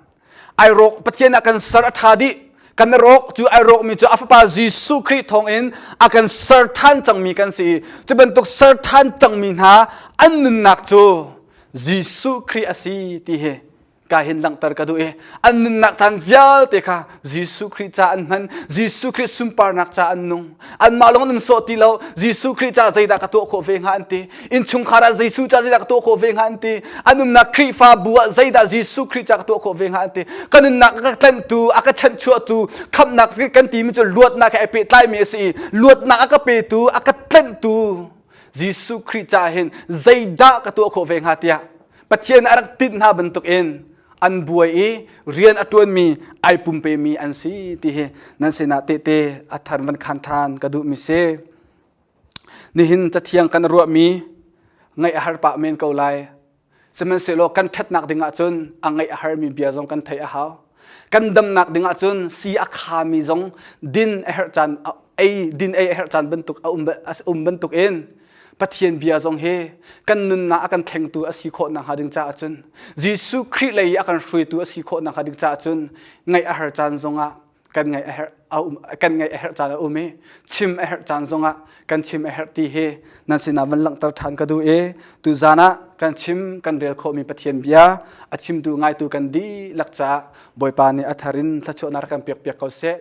ai rawk Pathian a kan ser a ṭha dih kan rawk cu ai rawk mi cu a fapa Jesuh Khrih thawng in a kan ser ṭhan cangmi kan si cu bantuk ser ṭhan cangmi hna an nunnak cu Jesuh Khrih a si ti hi ka hin langhter ka duh i an nunnak caan vialte kha Jesuh Khrih ca an hman Jesuh Khrih sunparnak ca an nung anmah lawng an um sawh ti lo Jesuh Khrih ca zeidah ka tuah khawh ve hnga an ti innchungkhar ah Jesuh ca zeidah ka tuah khawh ve hnga an ti an umnak Khrihfabu ah zeidah Jesuh Khrih ca ka tuah khawh ve hnga an ti ka nunnak a ka tlanhtu a ka chanhchuahtu khamhnak kan timi cu luatnak he ai pehtlaimi a si i luatnak a ka petu a ka tlanhtu Jesuh Khrih ca hin zeidah ka tuah khawh ve hnga tiah Pathian a rak tinh hna bantukin an buai i rian a ṭuanmi ai pumpemi an si ti hi nan sinah tehte a thar van khan ṭhan ka duhmi si. Nihin cathiang kan ruahmi ngaih a har pah men ko lai. Sihmanhsehlaw kan ṭhatnak ding ahcun a ngaih a harmi bia zong kan theih a hau. Kan damnak ding ahcun si a khami zong din a herh caan ei din ei a herh caan bantuk a um, a um bantuk in Pathian bia zong hi kan nunnak a kan thlengtu a si khawh nakhnga ding caah cun Jesuh Khrih lei a kan hruaitu a si khawh nakhnga ding caah cun ngaih a har caan zongah kan ngaih a herh a um kan ngaih a herh caan a um i chim a herh caan zongah kan chim a herh ti hi nan sinah van langhter ṭhan ka duh i tuzaan ah kan chim kan rel khawhmi Pathian bia a chimtu ngaitu kan dihlak caah Bawipa nih a thar in thluachuahnak rak kan pek piak ko seh.